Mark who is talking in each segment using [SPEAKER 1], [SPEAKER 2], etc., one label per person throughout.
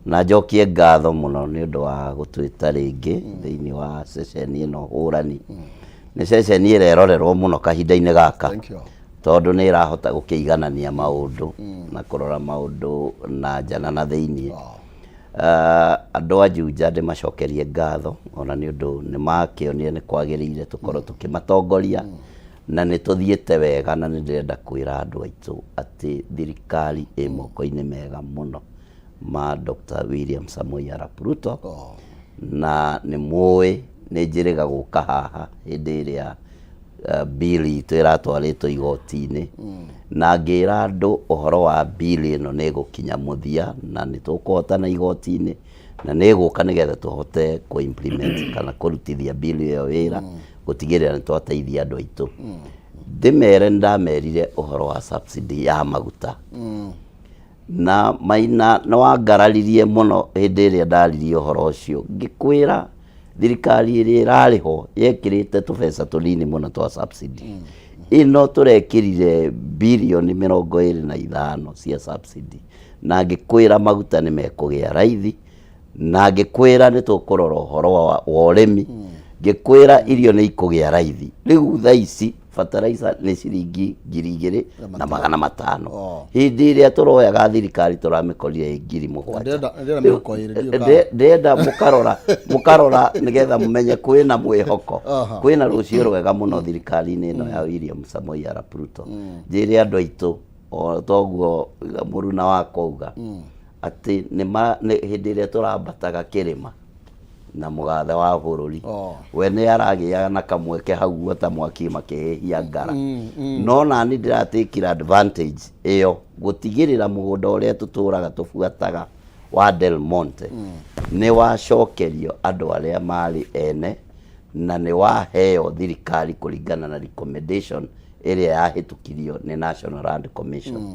[SPEAKER 1] Na njokie ngatho mũno nĩ ũndũ wa gũtwĩta rĩngĩ thĩinĩ wa ceceni ĩno hũrani. Nĩ ceceni ĩrerorerwo mũno kahinda-inĩ gaka.
[SPEAKER 2] Thank you.
[SPEAKER 1] Tondũ nĩ ĩrahota gũkĩiganania maũndũ na kũrora maũndũ na nja na thĩinĩ. Andũ a Juja ndĩmacokerie ngatho ona nĩ ũndũ nĩ makĩonire nĩ kwagĩrĩire tũkorwo tũkĩmatongoria na nĩ tũthiĩte wega, na nĩ ndĩrenda kwĩra andũ aitũ atĩ thirikari ĩ moko-inĩ mega mũno ma Dr. William Samoei Arap Ruto. Na nĩ mũĩ nĩ njĩrĩga gũka haha hĩndĩ ĩrĩa bill itũ ĩratwarĩtwo igoti-inĩ, na ngĩra andũ ũhoro wa bill ĩno nĩ ĩgũkinya mũthia na nĩ tũkũhotana igoti-inĩ na nĩ ĩgũka nĩgetha tũhote kũ implement kana kũrutithia bill ĩyo wĩra, gũtigĩrĩra nĩ twateithia andũ aitũ. Ndĩmere nĩ ndamerire ũhoro wa subsidy ya maguta na Maina nĩ wangararirie mũno hĩndĩ ĩrĩa ndaririe ũhoro ũcio, ngĩkwĩra thirikari ĩrĩa ĩrarĩho yekĩrĩte tũbeca tũnini mũno twa subsidy. Ĩno tũrekĩrire birioni 25 cia subsidy, na ngĩkwĩra maguta nĩ mekũgĩa raithi, na ngĩkwĩra nĩ tũkũrora ũhoro wa ũrĩmi, ngĩkwĩra irio nĩ ikũgĩa raithi. Rĩu thaa ici fertilizer nĩ ciringi 2500. Hĩndĩ ĩrĩa tũroyaga thirikari tũramĩkorire ĩ 7000.
[SPEAKER 2] Ndĩrenda 20, ndiũĩ kana.
[SPEAKER 1] Ndĩrenda mũkarora nĩgetha mũmenye kwĩna mwĩhoko, kwĩna rũciũ rwega mũno thirikari-inĩ ĩno ya William Samoei Arap Ruto. Njĩre andũ aitũ o toguo mũruna wakwa auga atĩ nĩ hĩndĩ ĩrĩa tũrambataga kĩrĩma na mũgathe wa bũrũri, we nĩ aragĩaga na kamweke hau guota mwaki makĩhĩhia ngara, no nani ndĩratakire advantage ĩyo gũtigĩrĩra mũgũnda ũrĩa tũtũraga tũbuataga wa Del Monte nĩ wacokerio andũ arĩa marĩ ene na nĩ waheo thirikari kũringana na recommendation ĩrĩa yahĩtũkirio nĩ National Land Commission.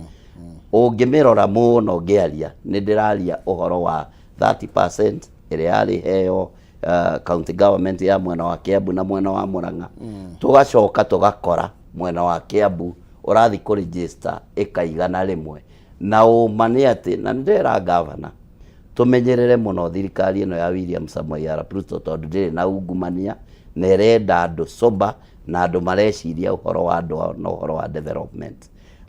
[SPEAKER 1] Ũngĩmĩrora mũno ngĩaria, nĩ ndĩraria ũhoro wa 30% ĩrĩa yarĩ heo county government ya mwena wa Kiambu na mwena wa Murang'a. Tũgacoka tũgakora mwena wa Kiambu ũrathiĩ kũregister ĩka 100, na ũma nĩ atĩ na nĩ ndĩrera gavana tũmenyerere mũno thirikari ĩno ya William Samoei Arap Ruto, tondũ ndĩrĩ na ungumania na ĩrenda andũ sober na andũ mareciria ũhoro wa andũ ao na ũhoro wa development.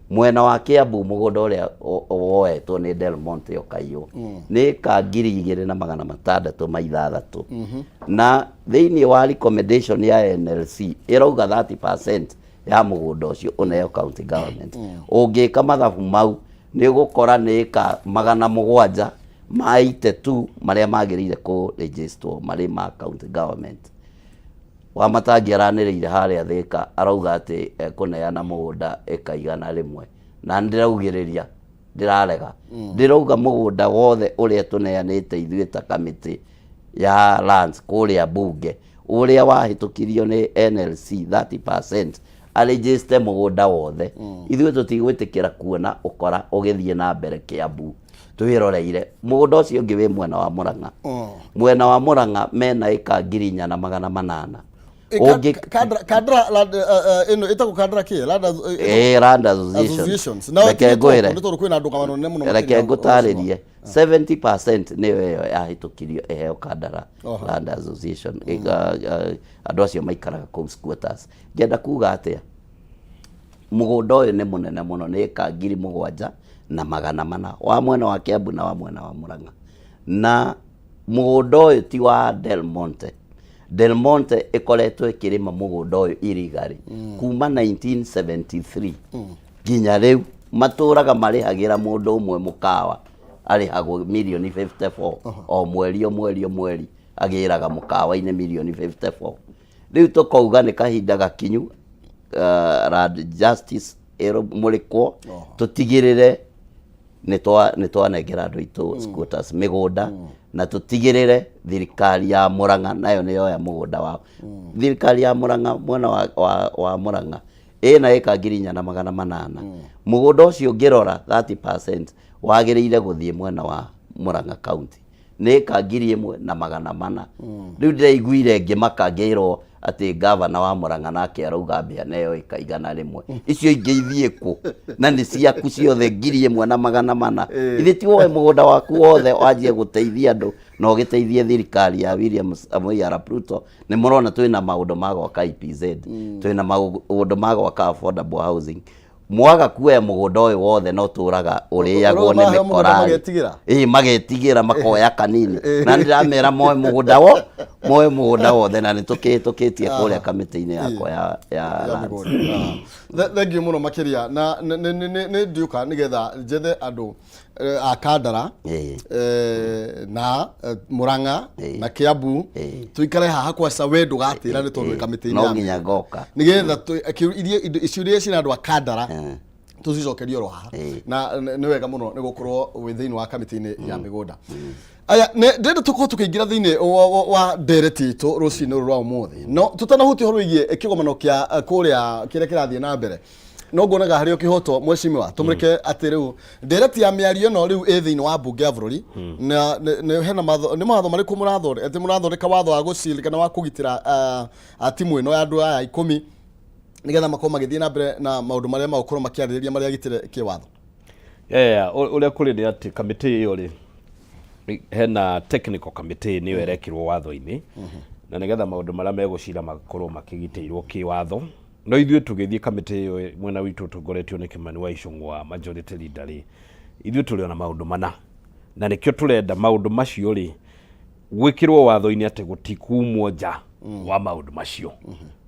[SPEAKER 1] Mwena wa Kiambu mũgũnda ũrĩa woetwo nĩ Del Monte ũkaiywo nĩ ĩka 2606, na thĩinĩ wa recommendation ya NLC ĩrauga 30% ya mũgũnda ũcio ũneo county government. Ũngĩka mathabu mau nĩ ũgũkora nĩ ĩka 782 marĩa magĩrĩire kũ register marĩ ma county government. Wamatangi aranĩrĩire harĩa Thĩka arauga atĩ ekũneana mũgũnda ĩka 100, na ndĩraugĩrĩria, ndĩrarega, ndĩrauga mũgũnda wothe ũrĩa tũneanĩte ithuĩ ta kamĩtĩ ya lands kũrĩa bunge, ũrĩa wahĩtũkirio nĩ NLC, 30% arĩnjĩste mũgũnda wothe. Ithuĩ tũtigwĩtĩkĩra kuona ũkora ũgĩthiĩ na mbere Kiambu twĩroreire. Mũgũnda ũcio ũngĩ wĩ mwena wa Murang'a. Mwena wa Murang'a mena ĩka 4800.
[SPEAKER 2] Kandara land, ĩno ĩtagwo Kandara kĩ land
[SPEAKER 1] Land association.
[SPEAKER 2] Associations. Na
[SPEAKER 1] Reke ngwĩre.
[SPEAKER 2] Nĩ tondũ kwĩna ndũgamano nene mũno
[SPEAKER 1] Reke
[SPEAKER 2] makĩria ũhoro ũcio.
[SPEAKER 1] Ngũtarĩrie, 70% nĩyo ĩyo yahĩtũkirio ĩheo Kandara Land Association. Andũ acio maikaraga kũu squatters. Ngenda kuga atĩa? Mũgũnda ũyũ nĩ mũnene mũno, nĩ ĩka 7400 wa mwena wa Kiambu na wa mwena wa Murang'a, na mũgũnda ũyũ ti wa Del Monte. Del Monte ĩkoretwo ĩkĩrĩma mũgũnda ũyũ illegally kuma 1973 nginya rĩu. Matũraga marĩhagĩra mũndũ ũmwe mũkawa arĩhagwo mirioni 54 o mweri, o mweri, o mweri agĩraga mũkawa-inĩ mirioni 54. Rĩu tũkauga nĩ kahinda gakinyu land justice ĩrũmũrĩkwo, tũtigĩrĩre nĩ twanengera andũ aitũ squatters mĩgũnda, na tũtigĩrĩre thirikari ya Murang'a nayo nĩ yoya mũgũnda wao. Thirikari ya Murang'a, mwena wa Murang'a ĩna ĩka 4800. Mũgũnda ũcio ũngĩrora 30% wagĩrĩire gũthiĩ mwena wa Murang'a County, nĩ ĩka 1400. Rĩu ndĩraiguire ngĩmaka ngĩrwo Atĩ ngavana wa Murang'a nake arauga mbĩa neyo ĩka 100, icio ingĩ ithiĩ kũ? Na nĩ ciaku ciothe 1400. Ithe ti woe mũgũnda waku wothe wanjie gũteithia andũ na ũgĩteithie thirikari ya William Samoei Arap Ruto. Nĩ mũrona twĩna maũndũ ma gwaka EPZ, twĩna maũndũ ma gwaka affordable housing. Mwaga kuoya mũgũnda ũyũ wothe no tũraga ũrĩagwo nĩ
[SPEAKER 2] Maheo mũgũnda
[SPEAKER 1] mĩkora.
[SPEAKER 2] Magetigĩra?
[SPEAKER 1] Ĩĩ, magetigĩra makoya kanini, na ndĩramera moe mũgũnda wo moe mũgũnda wothe, na nĩ tũkĩhĩtũkĩtie kũrĩa kamĩtĩ-inĩ yakwa ya
[SPEAKER 2] ya
[SPEAKER 1] lands.
[SPEAKER 2] Mĩgũnda. Thengiũ mũno makĩria, na nĩ ndiũka nĩgetha njethe andũ a Kandara na Murang'a na Kiambu, tuikare haha kwaca we ndũgatĩra nĩ tondũ wĩ kamĩtĩ-inĩ
[SPEAKER 1] No
[SPEAKER 2] ya
[SPEAKER 1] nginya ngoka.
[SPEAKER 2] Nĩgetha iria indo icio iria cina andũ a Kandara tũcicokerie oro haha. Na nĩ wega mũno nĩ gũkorwo wĩ thĩinĩ wa kamĩtĩ-inĩ ya mĩgũnda. Aya, nĩ ndĩrenda tũkorwo tũkĩingĩra thĩinĩ wa ndereti itũ rũcinĩ rũrũ rwa ũmũthĩ, no tũtanahutia ũhoro wĩgiĩ kĩgomano kĩa kũrĩa kĩrĩa kĩrathiĩ na mbere, no nguonaga harĩ o kĩhoto, mheshimiwa, tũmũreke atĩ rĩu ndereti ya mĩario ĩno rĩu ĩ thĩinĩ wa mbunge ya bũrũri, na hena nĩ mawatho marĩkũ mũrathondeka, atĩ mũrathondeka watho wa gũcil kana wa kũgitĩra timu ĩno ya andũ aya 10 nĩgetha makorwo magĩthiĩ na mbere na maũndũ marĩa magũkorwo makĩarĩrĩria marĩa agitĩre kĩwatho?
[SPEAKER 3] Yeah, ũrĩa kũrĩ nĩ atĩ kamĩtĩ ĩyo rĩ, hena technical committee, nĩyo ĩrekĩrwo watho-inĩ na nĩgetha maũndũ marĩa megũcira makorwo makĩgitĩirwo kĩwatho. No ithuĩ tũgĩthiĩ kamĩtĩ ĩyo, mwena witũ ũtongoretio nĩ Kimani wa Ichung'wa, majority leader rĩ, ithuĩ tũrĩ ona maũndũ mana, na nĩkĩo tũrenda maũndũ macio rĩ gwĩkĩrwo watho-inĩ atĩ gũtikumwo nja wa maũndũ macio,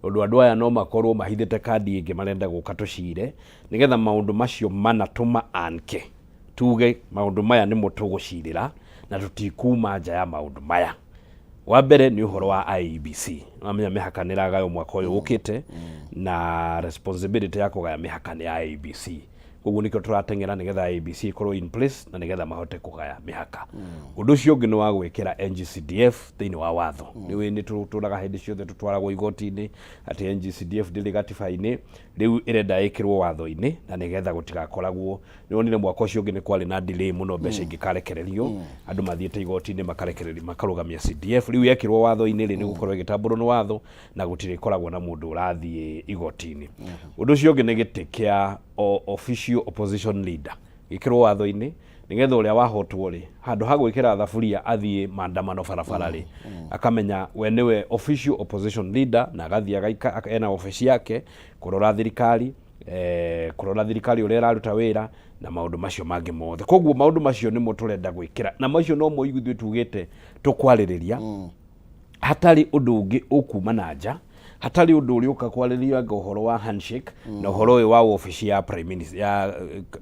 [SPEAKER 3] tondũ andũ aya no makorwo mahithĩte kandi ĩngĩ marenda gũka tũcire, nĩgetha maũndũ macio mana tũma anke tuge maũndũ maya nĩmo tũgũcirĩra na tũtikuma nja ya maũndũ maya. Wa mbere nĩ ũhoro wa IEBC. Wamenya mĩhaka nĩ ĩragaywo mwaka ũyũ ũkĩte, na responsibility ya kũgaya mĩhaka nĩ ya IEBC. Koguo nĩkĩo tũrateng'era nĩgetha IEBC ĩkorwo in place na nĩgetha mahote kũgaya mĩhaka. Ũndũ ũcio ũngĩ nĩ wa gwĩkĩra NGCDF thĩinĩ wa watho. Nĩ nĩ tũtũraga hĩndĩ ciothe tũtwaragwo igoti-inĩ atĩ NGCDF ndĩrĩ gatiba-inĩ. Rĩu ĩrenda ĩkĩrwo watho-inĩ na nĩgetha gũtigakoragwo, nĩ wonire mwaka ũcio ũngĩ nĩ kwarĩ na delay mũno, mbeca ingĩkarekererio, andũ mathiĩte igoti-inĩ makarekererio makarũgamia CDF. Rĩu yekĩrwo watho-inĩ rĩ, nĩ gũkorwo ĩgĩtambũrwo nĩ watho na gũtirĩkoragwo na mũndũ ũrathiĩ igoti-inĩ. Ũndũ ũcio ũngĩ nĩ gĩtĩ kĩa official opposition leader gĩkĩrwo watho-inĩ, nĩgetha ũrĩa wahotwo rĩ, handũ ha gwĩkĩra thaburia athiĩ maandamano barabara rĩ, akamenya we nĩwe official opposition leader na agathiĩ agaika ena obici yake kũrora thirikari, kũrora thirikari ũrĩa ĩraruta wĩra na maũndũ macio mangĩ mothe. Koguo maũndũ macio nĩmo tũrenda gwĩkĩra, na macio nomo ithuĩ tugĩte tũkwarĩrĩria, hatarĩ ũndũ ũngĩ ũkuma na nja, hatarĩ ũndũ ũrĩa ũka kwarĩrĩria anga ũhoro wa handshake na ũhoro ũyũ wa obici ya prime minister, ya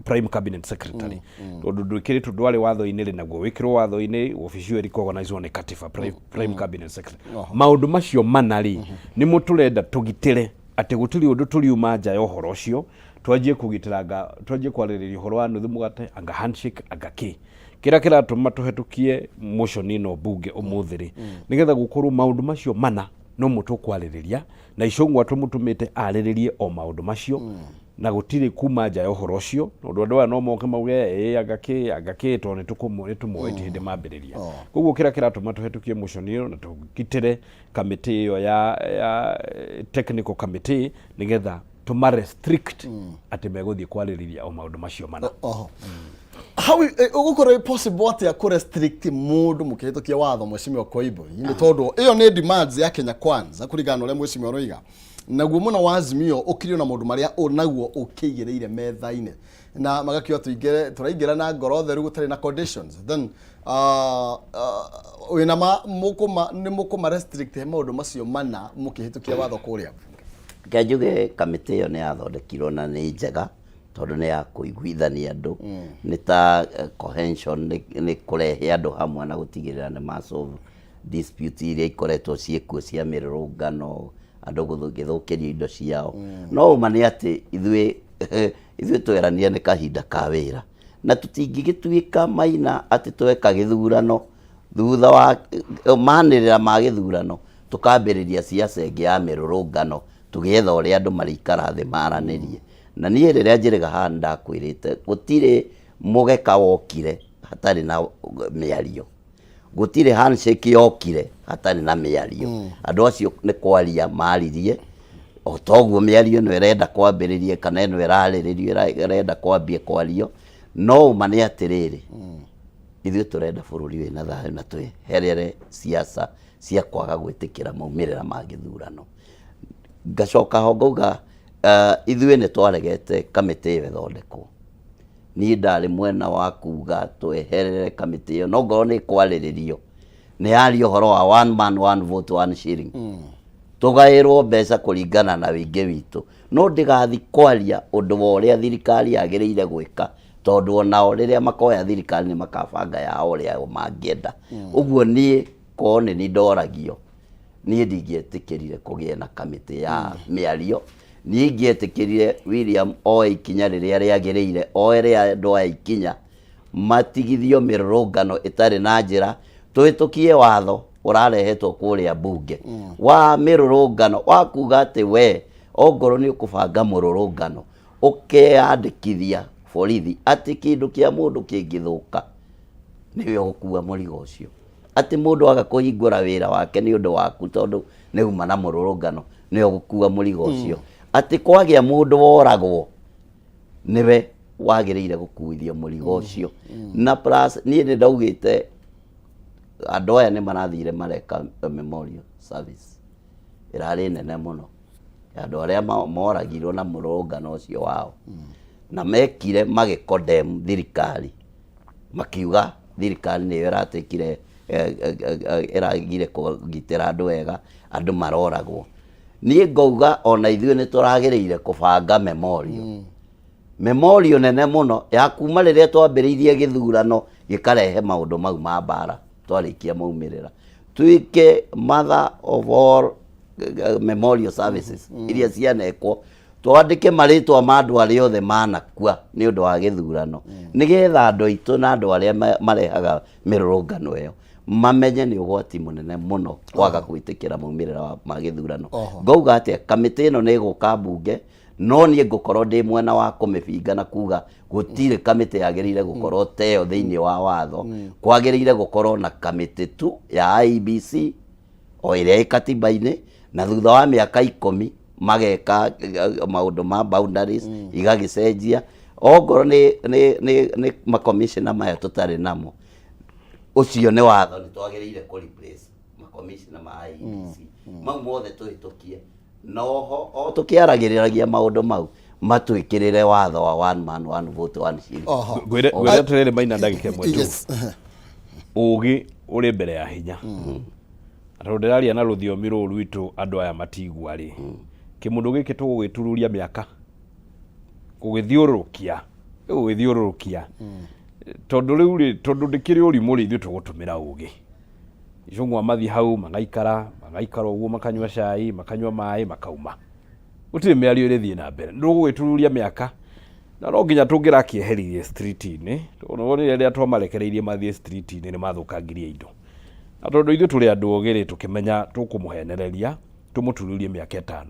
[SPEAKER 3] prime cabinet secretary, tondũ ndwĩkĩrĩtwo, ndwarĩ watho-inĩ rĩ, naguo wĩkĩrwo watho-inĩ, obici ĩyo ĩrecognizwo nĩ katiba, prime cabinet secretary. Maũndũ macio mana rĩ, nĩmo tũrenda tũgitĩre atĩ gũtirĩ ũndũ tũriuma nja ya ũhoro ũcio, twanjie kũgitĩra anga twanjie kwarĩrĩria ũhoro wa nuthu mũgate, anga handshake, anga kĩ. Kĩrĩa kĩratũma tũhetũkie motion ĩno mbunge ũmũthĩ rĩ, nĩgetha gũkorwo maũndũ macio mana no mo tũkwarĩrĩria, na Icũng'wa tũmũtũmĩte arĩrĩrie o maũndũ macio na gũtirĩ kuma nja ya ũhoro ũcio, tondũ andũ aya no moke mauge ĩ anga kĩ anga kĩ, tondũ nĩ tũmoĩ ti hĩndĩ mambĩrĩria. Koguo kĩrĩa kĩratũma tũhetũkie motion ĩyo na tũgitĩre kamĩtĩ ĩyo ya technical committee, nĩgetha tũma restrict atĩ megũthiĩ kwarĩrĩria o maũndũ macio mana.
[SPEAKER 2] Oho, how ũgũkorwo ĩ possible atĩa kũ restrict mũndũ mũkĩhĩtũkia watho, mheshimiwa Koimbũri? Nĩ tondũ ĩyo nĩ demands ya Kenya Kwanza, kũringana na ũrĩa mheshimiwa aroiga, naguo mũno wa Azimio ũkirio na maũndũ marĩa naguo ũkĩigĩrĩire metha-inĩ, na magakiuga tũingĩre, tũraingĩra na ngoro theru, gũtarĩ na conditions. Then wĩna ma mũkũma nĩ mũkũma restrict he maũndũ macio mana mũkĩhĩtũkia watho kũrĩa?
[SPEAKER 1] Reke njuge kamĩtĩ ĩyo nĩ yathondekirwo na nĩ njega, tondũ nĩ ya kũiguithania andũ, nĩ ta cohesion, nĩ kũrehe andũ hamwe na gũtigĩrĩra nĩ ma solve dispute iria ikoretwo ciĩkuo cia mĩrũrũngano, andũ gũgĩthũkĩrio indo ciao. No ũma nĩ atĩ ithuĩ tweranire nĩ kahinda ka wĩra, na tũtingĩgĩtuĩka maina atĩ tweka gĩthurano, thutha wa manĩrĩra ma gĩthurano tũkambĩrĩria ciaca ĩngĩ ya mĩrũrũngano, tũgĩetha ũrĩa andũ marĩikara thĩ maranĩrie. Na niĩ rĩrĩa njĩrĩga haha nĩndakwĩrĩte gũtirĩ mũgeka wokire hatarĩ na mĩario. Gũtirĩ handshake yokire hatarĩ na mĩario. Andũ acio nĩ kwaria maririe, o toguo mĩario ĩno ĩrenda kwambĩrĩria kana ĩno ĩrarĩrĩrio ĩrenda kwambia kwario. No ũma nĩ atĩrĩrĩ, ithuĩ tũrenda bũrũri wĩna thayũ na tweherere siasa cia kwaga gwĩtĩkĩra maumĩrĩra ma gĩthurano. Ngacoka ho ngauga, ithuĩ nĩ twaregete kamĩtĩ ĩyo ĩthondekwo. Niĩ ndarĩ mwena wa kuga tweherere kamĩtĩ ĩyo, no ngorwo nĩ ĩkwarĩrĩrio, nĩ yaria ũhoro wa one man one vote one shilling. Tũgaĩrwo mbeca kũringana na wĩingĩ witũ, no ndĩgathi kwaria ũndũ wa ũrĩa thirikari yagĩrĩire gwĩka, tondũ onao rĩrĩa makoya thirikari nĩ makabanga yao ũrĩa o mangĩenda. Ũguo niĩ korwo nĩ niĩ ndoragio, niĩ ndingĩetĩkĩrire kũgĩe na kamĩtĩ ya mĩario. Niĩ ingĩetĩkĩrire William oe ikinya rĩrĩa rĩagĩrĩire, oere andũ aya ikinya, matigithio mĩrũrũngano ĩtarĩ na njĩra, tũhĩtũkie watho ũrarehetwo kũrĩa mbunge wa mĩrũrũngano wa kuga atĩ we ongorwo nĩ ũkũbanga mũrũrũngano ũkeyandĩkithia borithi atĩ kĩndũ kĩa mũndũ kĩngĩthũka nĩwe ũgũkua mũrigo ũcio, atĩ mũndũ aga kũhingũra wĩra wake nĩ ũndũ waku tondũ nĩ uma na mũrũrũngano nĩwe ũgũkua mũrigo ũcio, atĩ kwagĩa mũndũ woragwo nĩwe wagĩrĩire gũkuithio mũrigo ũcio. Na plus niĩ nĩ ndaugĩte andũ aya nĩ marathire mareka memorial service ĩrarĩ nene mũno ya andũ arĩa moragirwo na mũrũrũngano ũcio wao, na mekire magĩcondemn thirikari, makiuga thirikari nĩyo ĩratuĩkire ĩragire kũgitĩra andũ wega, andũ maroragwo. Niĩ ngauga ona ithuĩ nĩ tũragĩrĩire kũbanga memorial, memorial nene mũno ya kuma rĩrĩa twambĩrĩirie gĩthurano gĩkarehe maũndũ mau ma mbara twarĩkia maumĩrĩra, tuĩke mother of all memorial services iria cianekwo, twandĩke marĩtwa ma andũ arĩa othe manakua nĩ ũndũ wa gĩthurano, nĩgetha andũ aitũ na andũ arĩa marehaga mĩrũrũngano ĩyo mamenye nĩ ũgwati mũnene mũno kwaga gwĩtĩkĩra maumĩrĩra ma gĩthurano. Ngauga atĩa, kamĩtĩ ĩno nĩ ĩgũka mbunge, no niĩ ngũkorwo ndĩ mwena wa kũmĩbinga na kuga gũtirĩ kamĩtĩ yagĩrĩire gũkorwo ta ĩyo thĩinĩ wa watho. Kwagĩrĩire gũkorwo na kamĩtĩ tu ya IEBC o ĩrĩa ĩ katiba-inĩ, na thutha wa mĩaka 10 mageka maũndũ ma boundaries igagĩcenjia. Ongorwo nĩ makomishona maya tũtarĩ namo, ũcio nĩ watho, nĩ twagĩrĩire kũ replace makomishona ma IEBC mau mothe tũhĩtũkie. Noho o tũkĩaragĩrĩragia maũndũ mau, matwĩkĩrĩre watho wa one man one vote one shilling.
[SPEAKER 3] Ngwĩre ngwĩre atĩrĩrĩ, Maina, ndagĩka ĩmwe tu. Ũgĩ ũrĩ mbere ya hinya. Na tondũ ndĩraria na rũthiomi rũrũ rwitũ andũ aya matigua rĩ, kĩmũndũ gĩkĩ tũgũgĩtururia mĩaka gũgĩthiũrũrũkia, gũgĩthiũrũrũkia, tondũ rĩu rĩ, tondũ ndĩkĩrĩ ũrimũ rĩ, ithuĩ tũgũtũmĩra ũgĩ. Icũng'wa mathiĩ hau magaikara, magaikara ũguo, makanyua cai, makanyua maĩ, makauma, gũtirĩ mĩario ĩrĩthiĩ na mbere. Ndũgũgĩtururia mĩaka na no nginya tũngĩrakĩeheririe street-inĩ, tondũ nĩwonire rĩrĩa twamarekereirie mathiĩ street-inĩ nĩ mathũkangirie indo. Na tondũ ithuĩ tũrĩ andũ ogĩ rĩ, tũkĩmenya tũkũmũhenereria tũmũtururie mĩaka 5.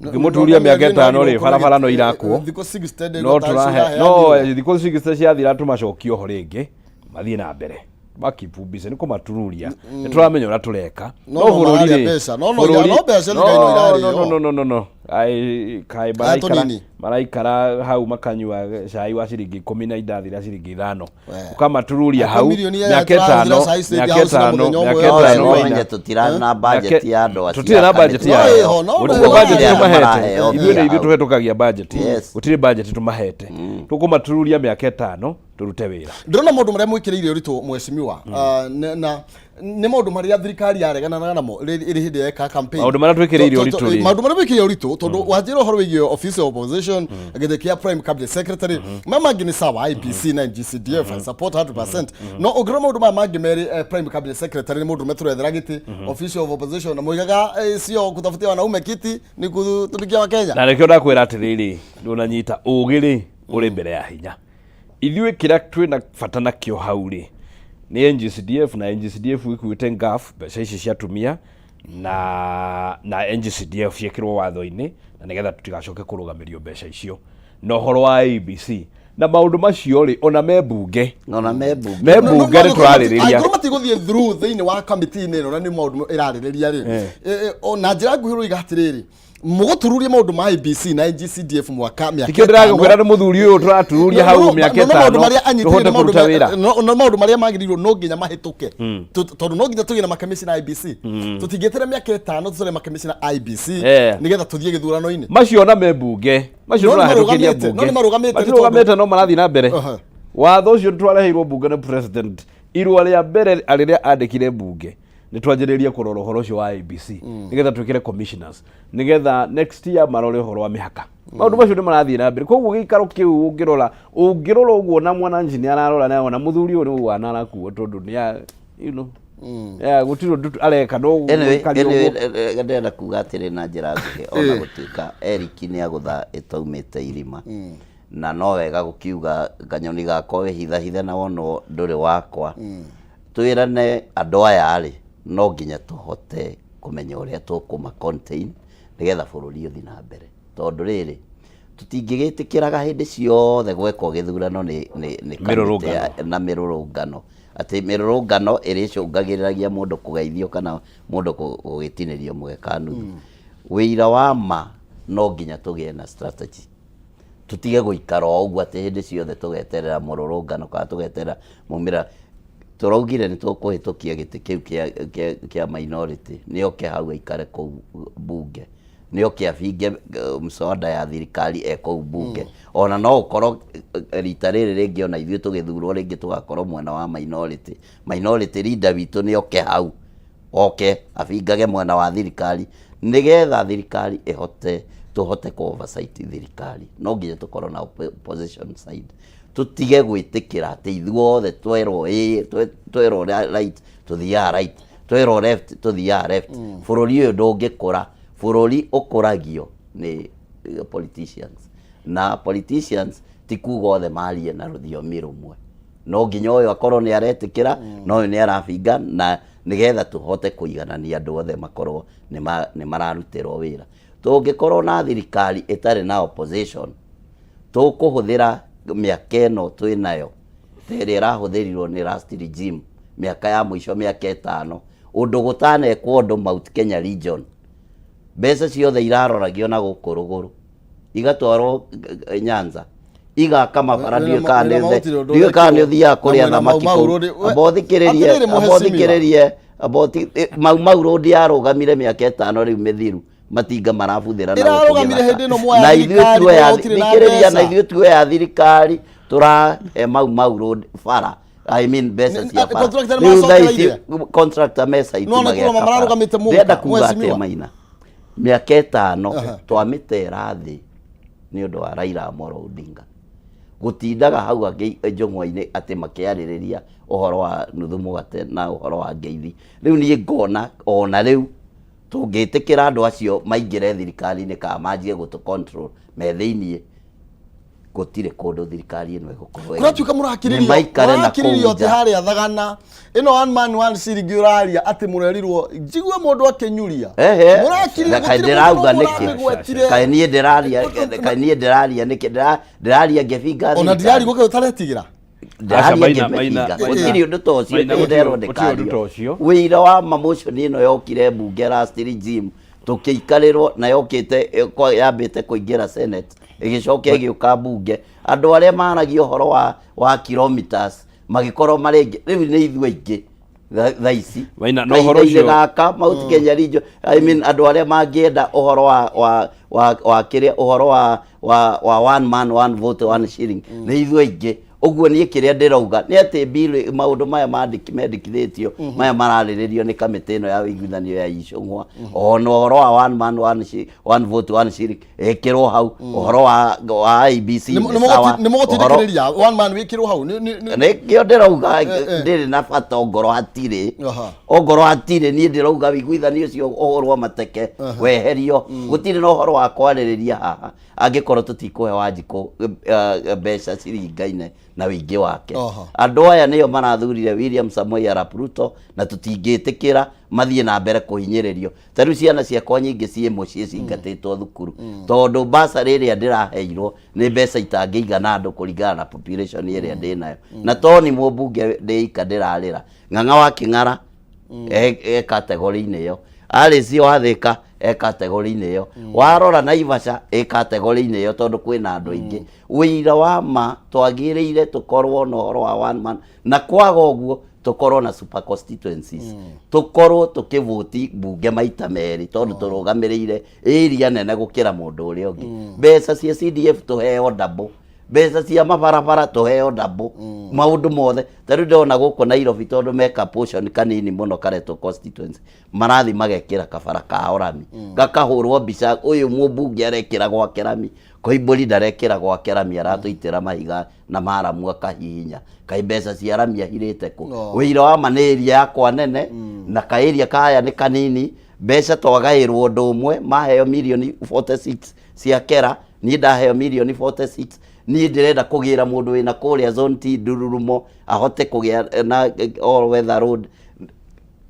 [SPEAKER 3] Tũkĩmũtururia mĩaka 5 rĩ, barabara no irakwo.
[SPEAKER 2] Thikũ 60.
[SPEAKER 3] No tũrahe no thikũ 60 ciathira tũmacokie oho rĩngĩ mathiĩ na mbere makipumbise nĩ kũmatururia. Nĩ tũramenya ũrĩa tũreka.
[SPEAKER 2] No no
[SPEAKER 3] bũrũri
[SPEAKER 2] mararĩa
[SPEAKER 3] rĩ,
[SPEAKER 2] mbeca. No mbeca thirikari no irarĩo.
[SPEAKER 3] No, no, no, no, no. Ai, kaĩ maraikara
[SPEAKER 2] tũnini.
[SPEAKER 3] Maraikara hau makanyua cai wa ciringi 10 na indathi rĩa ciringi 5.
[SPEAKER 2] We.
[SPEAKER 3] Ũkamatururia
[SPEAKER 2] Angĩkorwo
[SPEAKER 3] hau
[SPEAKER 2] mirioni ĩyo
[SPEAKER 3] mĩaka
[SPEAKER 2] tũrahũthĩra
[SPEAKER 3] 5,
[SPEAKER 2] cai State
[SPEAKER 3] mĩaka
[SPEAKER 2] House na
[SPEAKER 3] 5,
[SPEAKER 2] mũthenya ũmwe
[SPEAKER 3] mĩaka
[SPEAKER 2] yothe.
[SPEAKER 3] 5
[SPEAKER 2] No,
[SPEAKER 3] Maina.
[SPEAKER 1] Menye tũtirarĩ na budget ya andũ acio
[SPEAKER 3] Tũtirĩ na
[SPEAKER 1] a
[SPEAKER 3] budget
[SPEAKER 1] kamĩtĩ.
[SPEAKER 3] ya
[SPEAKER 2] No, ĩho, no,
[SPEAKER 3] Gũtirĩ
[SPEAKER 2] no,
[SPEAKER 3] budget
[SPEAKER 2] no,
[SPEAKER 3] tũmahete.
[SPEAKER 1] maraheo
[SPEAKER 3] Ithuĩ nĩ
[SPEAKER 1] mbia
[SPEAKER 3] ithuĩ
[SPEAKER 1] hau.
[SPEAKER 3] tũhetũkagia budget. Gũtirĩ budget tũmahete. Tũkũmatururia mĩaka 5 tũrute wĩra.
[SPEAKER 2] Ndĩrona maũndũ marĩa mwĩkĩrĩire ũritũ, mheshimiwa, na nĩ maũndũ marĩa thirikari yareganaga namo ĩrĩ hĩndĩ yeka campaign.
[SPEAKER 3] Maũndũ marĩa twĩkĩrĩire ũritũ rĩ?
[SPEAKER 2] Maũndũ marĩa mwĩkĩrĩire ũritũ, tondũ wanjĩra ũhoro wĩgiĩ office of opposition, gĩtĩ kĩa prime cabinet secretary, maya mangĩ nĩ sawa, IEBC na NGCDF I support 100%, no ũngĩrora maũndũ maya mangĩ merĩ, prime cabinet secretary nĩ mũndũ tũrethera gĩtĩ, office of opposition na moigaga sio kutafutia wanaume kiti, ni kutumikia wa Kenya.
[SPEAKER 3] Na nĩkĩo ndakwĩra atĩrĩrĩ, ndũnanyita, ũgĩ rĩ ũrĩ mbere ya hinya. Ithuĩ kĩrĩa twĩna bata nakĩo hau rĩ nĩ NGCDF, na NGCDF ĩkuĩte ngaf mbeca ici cia atumia na NGCDF ciĩkĩrwo watho-inĩ na nĩgetha tũtigacoke kũrũgamĩrio mbeca icio, na ũhoro wa IEBC. Na maũndũ macio rĩ, ona me mbunge.
[SPEAKER 1] Ona me mbunge.
[SPEAKER 3] Me mbunge nĩ tũrarĩrĩria.
[SPEAKER 2] Angĩkorwo matigũthiĩ through thĩinĩ wa kamĩtĩ-inĩ ĩno na nĩ maũndũ ĩrarĩrĩria rĩ, na njĩra nguhĩ ũroiga atĩrĩrĩ, mũgũtururia maũndũ ma IBC na NGCDF mwaka mĩaka
[SPEAKER 3] Tikio ndĩragĩkwĩra nĩ mũthuri ũyũ tũratururia hau mĩaka
[SPEAKER 2] no maũndũ
[SPEAKER 3] ĩtano
[SPEAKER 2] marĩa anyitĩrĩire
[SPEAKER 3] tũhote
[SPEAKER 2] maũndũ
[SPEAKER 3] kũruta wĩra.
[SPEAKER 2] no maũndũ marĩa magĩrĩirwo no nginya mahĩtũke, tondũ no nginya tũgĩe na makamishina IBC. Tũtingĩeterera mĩaka 5 tũcore makamishina IBC nĩgetha tũthiĩ gĩthurano-inĩ.
[SPEAKER 3] Macio ona me mbunge macio
[SPEAKER 2] No nĩ
[SPEAKER 3] tũrahĩtũkĩria
[SPEAKER 2] marũgamĩte, no
[SPEAKER 3] mbunge.
[SPEAKER 2] nĩ marũgamĩte nĩ tondũ-
[SPEAKER 3] Matirũgamĩte, no marathiĩ na mbere. Watho ũcio twareheirwo mbunge nĩ president, irũa rĩa mbere rĩrĩa andĩkire mbunge, nĩ twanjĩrĩrie kũrora ũhoro ũcio wa IBC nĩgetha twĩkĩre commissioners, nĩgetha next year marore ũhoro wa mĩhaka. Maũndũ macio nĩ marathiĩ na mbere. Koguo gĩikaro kĩu ũngĩrora ũguo na mwananchi nĩ ararora na ona mũthuri ũyũ nĩ wana arakuo tondũ nĩ a yeah, gũtirĩ ũndũ areka no
[SPEAKER 1] Anyway,
[SPEAKER 3] gũikaria
[SPEAKER 1] anyway,
[SPEAKER 3] ũguo.
[SPEAKER 1] ndĩrenda kuga atĩrĩ na njĩra nguhĩ, ona gũtuĩka Eric nĩ agũtha ĩtaumĩte irima, na no wega gũkiuga kanyoni gakwa wĩhithahithe na wonwo ndũrĩ wakwa. Twĩrane andũ aya rĩ, no nginya tũhote kũmenya ũrĩa tũkũma contain nĩgetha bũrũri ũthiĩ na mbere, tondũ rĩrĩ tũtingĩgĩtĩkĩraga hĩndĩ ciothe gwekwo gĩthurano nĩ kamĩtĩ
[SPEAKER 3] Mĩrũrũngano.
[SPEAKER 1] Na mĩrũrũngano, atĩ mĩrũrũngano ĩrĩcũngagĩrĩragia mũndũ kũgeithio kana mũndũ gũgĩtinĩrio mũgeka nuthu. Wĩira wa ma, no nginya tũgĩe na strategy, tũtige gũikara o ũguo atĩ hĩndĩ ciothe tũgeterera mũrũrũngano kana tũgeterera maumĩrĩra. Tũraugire nĩ tũkũhĩtũkia gĩtĩ kĩu kĩa minority, nĩ oke hau aikare kũu mbunge, nĩ oke abinge mswada ya thirikari e kũu mbunge. Ona no ũkorwo rita rĩrĩ rĩngĩ ona ithuĩ tũgĩthurwo rĩngĩ tũgakorwo mwena wa minority. Minority leader witũ nĩ oke hau, oke abingage mwena wa thirikari, nĩgetha thirikari ĩhote, tũhote kũ oversight thirikari. No nginya tũkorwo na opposition side, tũtige gwĩtĩkĩra atĩ ithuothe twerwo ĩĩ, twerwo right tũthiaga right, twerwo left tũthiaga left. Bũrũri ũyũ ndũngĩkũra. Bũrũri ũkũragio nĩ politicians, na politicians ti kuga othe marie na rũthiomi rũmwe. No nginya ũyũ akorwo nĩ aretĩkĩra na ũyũ nĩ arabinga, na nĩgetha tũhote kũiganania andũ othe makorwo nĩ mararutĩrwo wĩra. Tũngĩkorwo na thirikari ĩtarĩ na opposition, tũkũhũthĩra mĩaka ĩno twĩnayo ta ĩrĩa ĩrahũthĩrirwo nĩ last regime, mĩaka ya mũico, mĩaka 5, ũndũ gũtanekwo ũndũ Mount Kenya region. Mbeca ciothe iraroragio na gũkũ rũgũrũ, igatwarwo Nyanza, igaka mabara.
[SPEAKER 2] Wĩna
[SPEAKER 1] Ndiũĩ kana
[SPEAKER 2] wĩna ma gũtirĩ ũndũ
[SPEAKER 1] ndiũĩ kana nĩ
[SPEAKER 2] ũrekwo.
[SPEAKER 1] ũthiaga
[SPEAKER 2] Na
[SPEAKER 1] kũrĩa
[SPEAKER 2] mwena
[SPEAKER 1] thamaki
[SPEAKER 2] Mau Mau
[SPEAKER 1] kũu.
[SPEAKER 2] Road,
[SPEAKER 1] Amba ũthikĩrĩrie.
[SPEAKER 2] Atĩrĩrĩ,
[SPEAKER 1] Amba
[SPEAKER 2] mũhecimiwa.
[SPEAKER 1] ũthikĩrĩrie, amba Mau Mau Road yarũgamire mĩaka 5 rĩu mĩthiru, matinga marabuthĩra na gũkũ
[SPEAKER 2] Ĩrarũgamire
[SPEAKER 1] gĩthaka.
[SPEAKER 2] hĩndĩ ĩno muoya
[SPEAKER 1] Na ithuĩ
[SPEAKER 2] thirikari,
[SPEAKER 1] tuoya
[SPEAKER 2] kũrĩa gũtirĩ na
[SPEAKER 1] thikĩrĩria, na
[SPEAKER 2] mbeca.
[SPEAKER 1] ithuĩ tuoya thirikari tũrahe Mau Mau Road bara, I mean mbeca cia bara.
[SPEAKER 2] Contractor nĩ
[SPEAKER 1] Rĩu thaa ici
[SPEAKER 2] macokereire?
[SPEAKER 1] contractor me site
[SPEAKER 2] No, nĩ
[SPEAKER 1] magĩaka
[SPEAKER 2] kũrũgama
[SPEAKER 1] bara.
[SPEAKER 2] mararũgamĩte mũka,
[SPEAKER 1] Ndĩrenda kuga atĩa,
[SPEAKER 2] mheshimiwa?
[SPEAKER 1] Maina, mĩaka 5 twamĩtera thĩ nĩ ũndũ wa Raila Amolo Odinga gũtindaga hau angĩ njũng'wa-inĩ atĩ makĩarĩrĩria ũhoro wa nuthu mũgate na ũhoro wa ngeithi. Rĩu niĩ ngona ona rĩu tũngĩtĩkĩra andũ acio maingĩre thirikari-inĩ kana manjie gũtũ control me thĩiniĩ, gũtirĩ kũndũ thirikari ĩno ĩgũkorwo ĩgĩthiĩ.
[SPEAKER 2] Kũratuĩka
[SPEAKER 1] Nĩ
[SPEAKER 2] mũrakirĩrio
[SPEAKER 1] maikare na
[SPEAKER 2] mũrakirĩrio
[SPEAKER 1] kũu
[SPEAKER 2] atĩ
[SPEAKER 1] nja.
[SPEAKER 2] harĩa thagana ĩno one man one shilling ũraria atĩ mũrerirwo njigue mũndũ akĩnyuria.
[SPEAKER 1] Ehe.
[SPEAKER 2] Mũrakirĩrio
[SPEAKER 1] Kaĩ
[SPEAKER 2] gũtirĩ
[SPEAKER 1] ndĩrauga
[SPEAKER 2] mũndũ
[SPEAKER 1] nĩkĩ?
[SPEAKER 2] ũramĩgwetire.
[SPEAKER 1] Kaĩ niĩ ndĩraria nĩkĩ? Ndĩraria ngĩbinga
[SPEAKER 2] Ona
[SPEAKER 1] thirikari?
[SPEAKER 2] ndirarigwo kaĩ ũtaretigĩra.
[SPEAKER 1] Ndĩraria
[SPEAKER 3] Aca, Maina-
[SPEAKER 1] ngĩmĩbinga.
[SPEAKER 3] Maina-
[SPEAKER 1] Gũtirĩ ũndũ ta ũcio.
[SPEAKER 3] Maina,
[SPEAKER 1] Nderwo
[SPEAKER 3] gũtirĩ ũndũ ta
[SPEAKER 1] ndĩkario.
[SPEAKER 3] ũcio.
[SPEAKER 1] Wĩira wa ma, motion ĩno yokire mbunge last regime, tũkĩikarĩrwo na yokĩte yambĩte kũingĩra Senate, ĩgĩcoka ĩgĩũka mbunge. Andũ arĩa maragia ũhoro wa kilometers magĩkorwo marĩ aingĩ, rĩu nĩ ithuĩ aingĩ thaa ici.
[SPEAKER 3] Maina, no ũhoro
[SPEAKER 1] Kahinda-inĩ
[SPEAKER 3] ũcio-
[SPEAKER 1] gaka Mount Kenya region, I mean andũ arĩa mangĩenda ũhoro wa kĩrĩa ũhoro wa one man one vote one shilling nĩ ithuĩ aingĩ. Ũguo niĩ kĩrĩa ndĩrauga nĩ atĩ bill, maũndũ maya mendekithĩtio maya mararĩrĩrio nĩ kamĩtĩ ĩno ya ũiguithanio ya Icũng'wa, ona ũhoro wa one man one vote one shilling ĩkĩrwo hau, ũhoro wa IEBC nĩ sawa,
[SPEAKER 2] Nĩ mũgũtindĩkĩrĩria one man wĩkĩrwo hau
[SPEAKER 1] Nĩkĩo ndĩrauga ndĩrĩ na bata ongorwo hatirĩ, ongorwo hatirĩ. Niĩ ndĩrauga ũiguithanio ũcio ũhũrwo mateke, weherio. Gũtirĩ na ũhoro wa kwarĩrĩria haha angĩkorwo tũtikũhe Wanjikũ mbeca ciringaine. Na wĩingĩ wake. Andũ aya nĩo marathurire William Samoei Arap Ruto, na tũtingĩtĩkĩra mathiĩ na mbere kũhinyĩrĩrio. Ta rĩu ciana ciakwa nyingĩ ciĩ mũciĩ cingatĩtwo thukuru tondũ bursary ĩrĩa ndĩraheirwo nĩ mbeca itangĩigana andũ kũringana na population ĩrĩa ndĩnayo. Na to ni mũmbunge ndĩika ndĩrarĩra, Ng'ang'a wa Kĩng'ara e category-inĩ ĩyo, Alice wa Thika e category-inĩ ĩyo, warora Naivasha ĩ category-inĩ ĩyo, tondũ kwĩna andũ aingĩ. Ũira wa ma twagĩrĩire tũkorwo na ũhoro wa one man, na kwaga ũguo tũkorwo na super constituencies, tũkorwo tũkĩvũti mbunge maita merĩ, tondũ tũrũgamĩrĩire area nene gũkĩra mũndũ ũrĩa ũngĩ. Mbeca cia CDF tũheo double, mbeca cia mabarabara tũheo double, maũndũ mothe. Ta rĩu ndĩrona gũkũ Nairobi, tondũ meka portion kanini mũno karetwo constituency, marathi magekĩra kabara kao rami, gakahũrwo mbica, ũyũ mũmbunge arekĩra gwake rami, Koimbũri ndarekĩra gwake rami, aratũitĩra mahiga na maramu akahihinya. Kaĩ mbeca cia rami ahirĩte kũ? Wĩira wa ma nĩ area yakwa nene na ka area kaya nĩ kanini. Mbeca twagaĩrwo ũndũ ũmwe, maheo mirioni 46 cia kera, niĩ ndaheo mirioni 46. Niĩ ndĩrenda kũgĩra mũndũ wĩna kũrĩa zone T ndururumo ahote kũgĩa na all weather road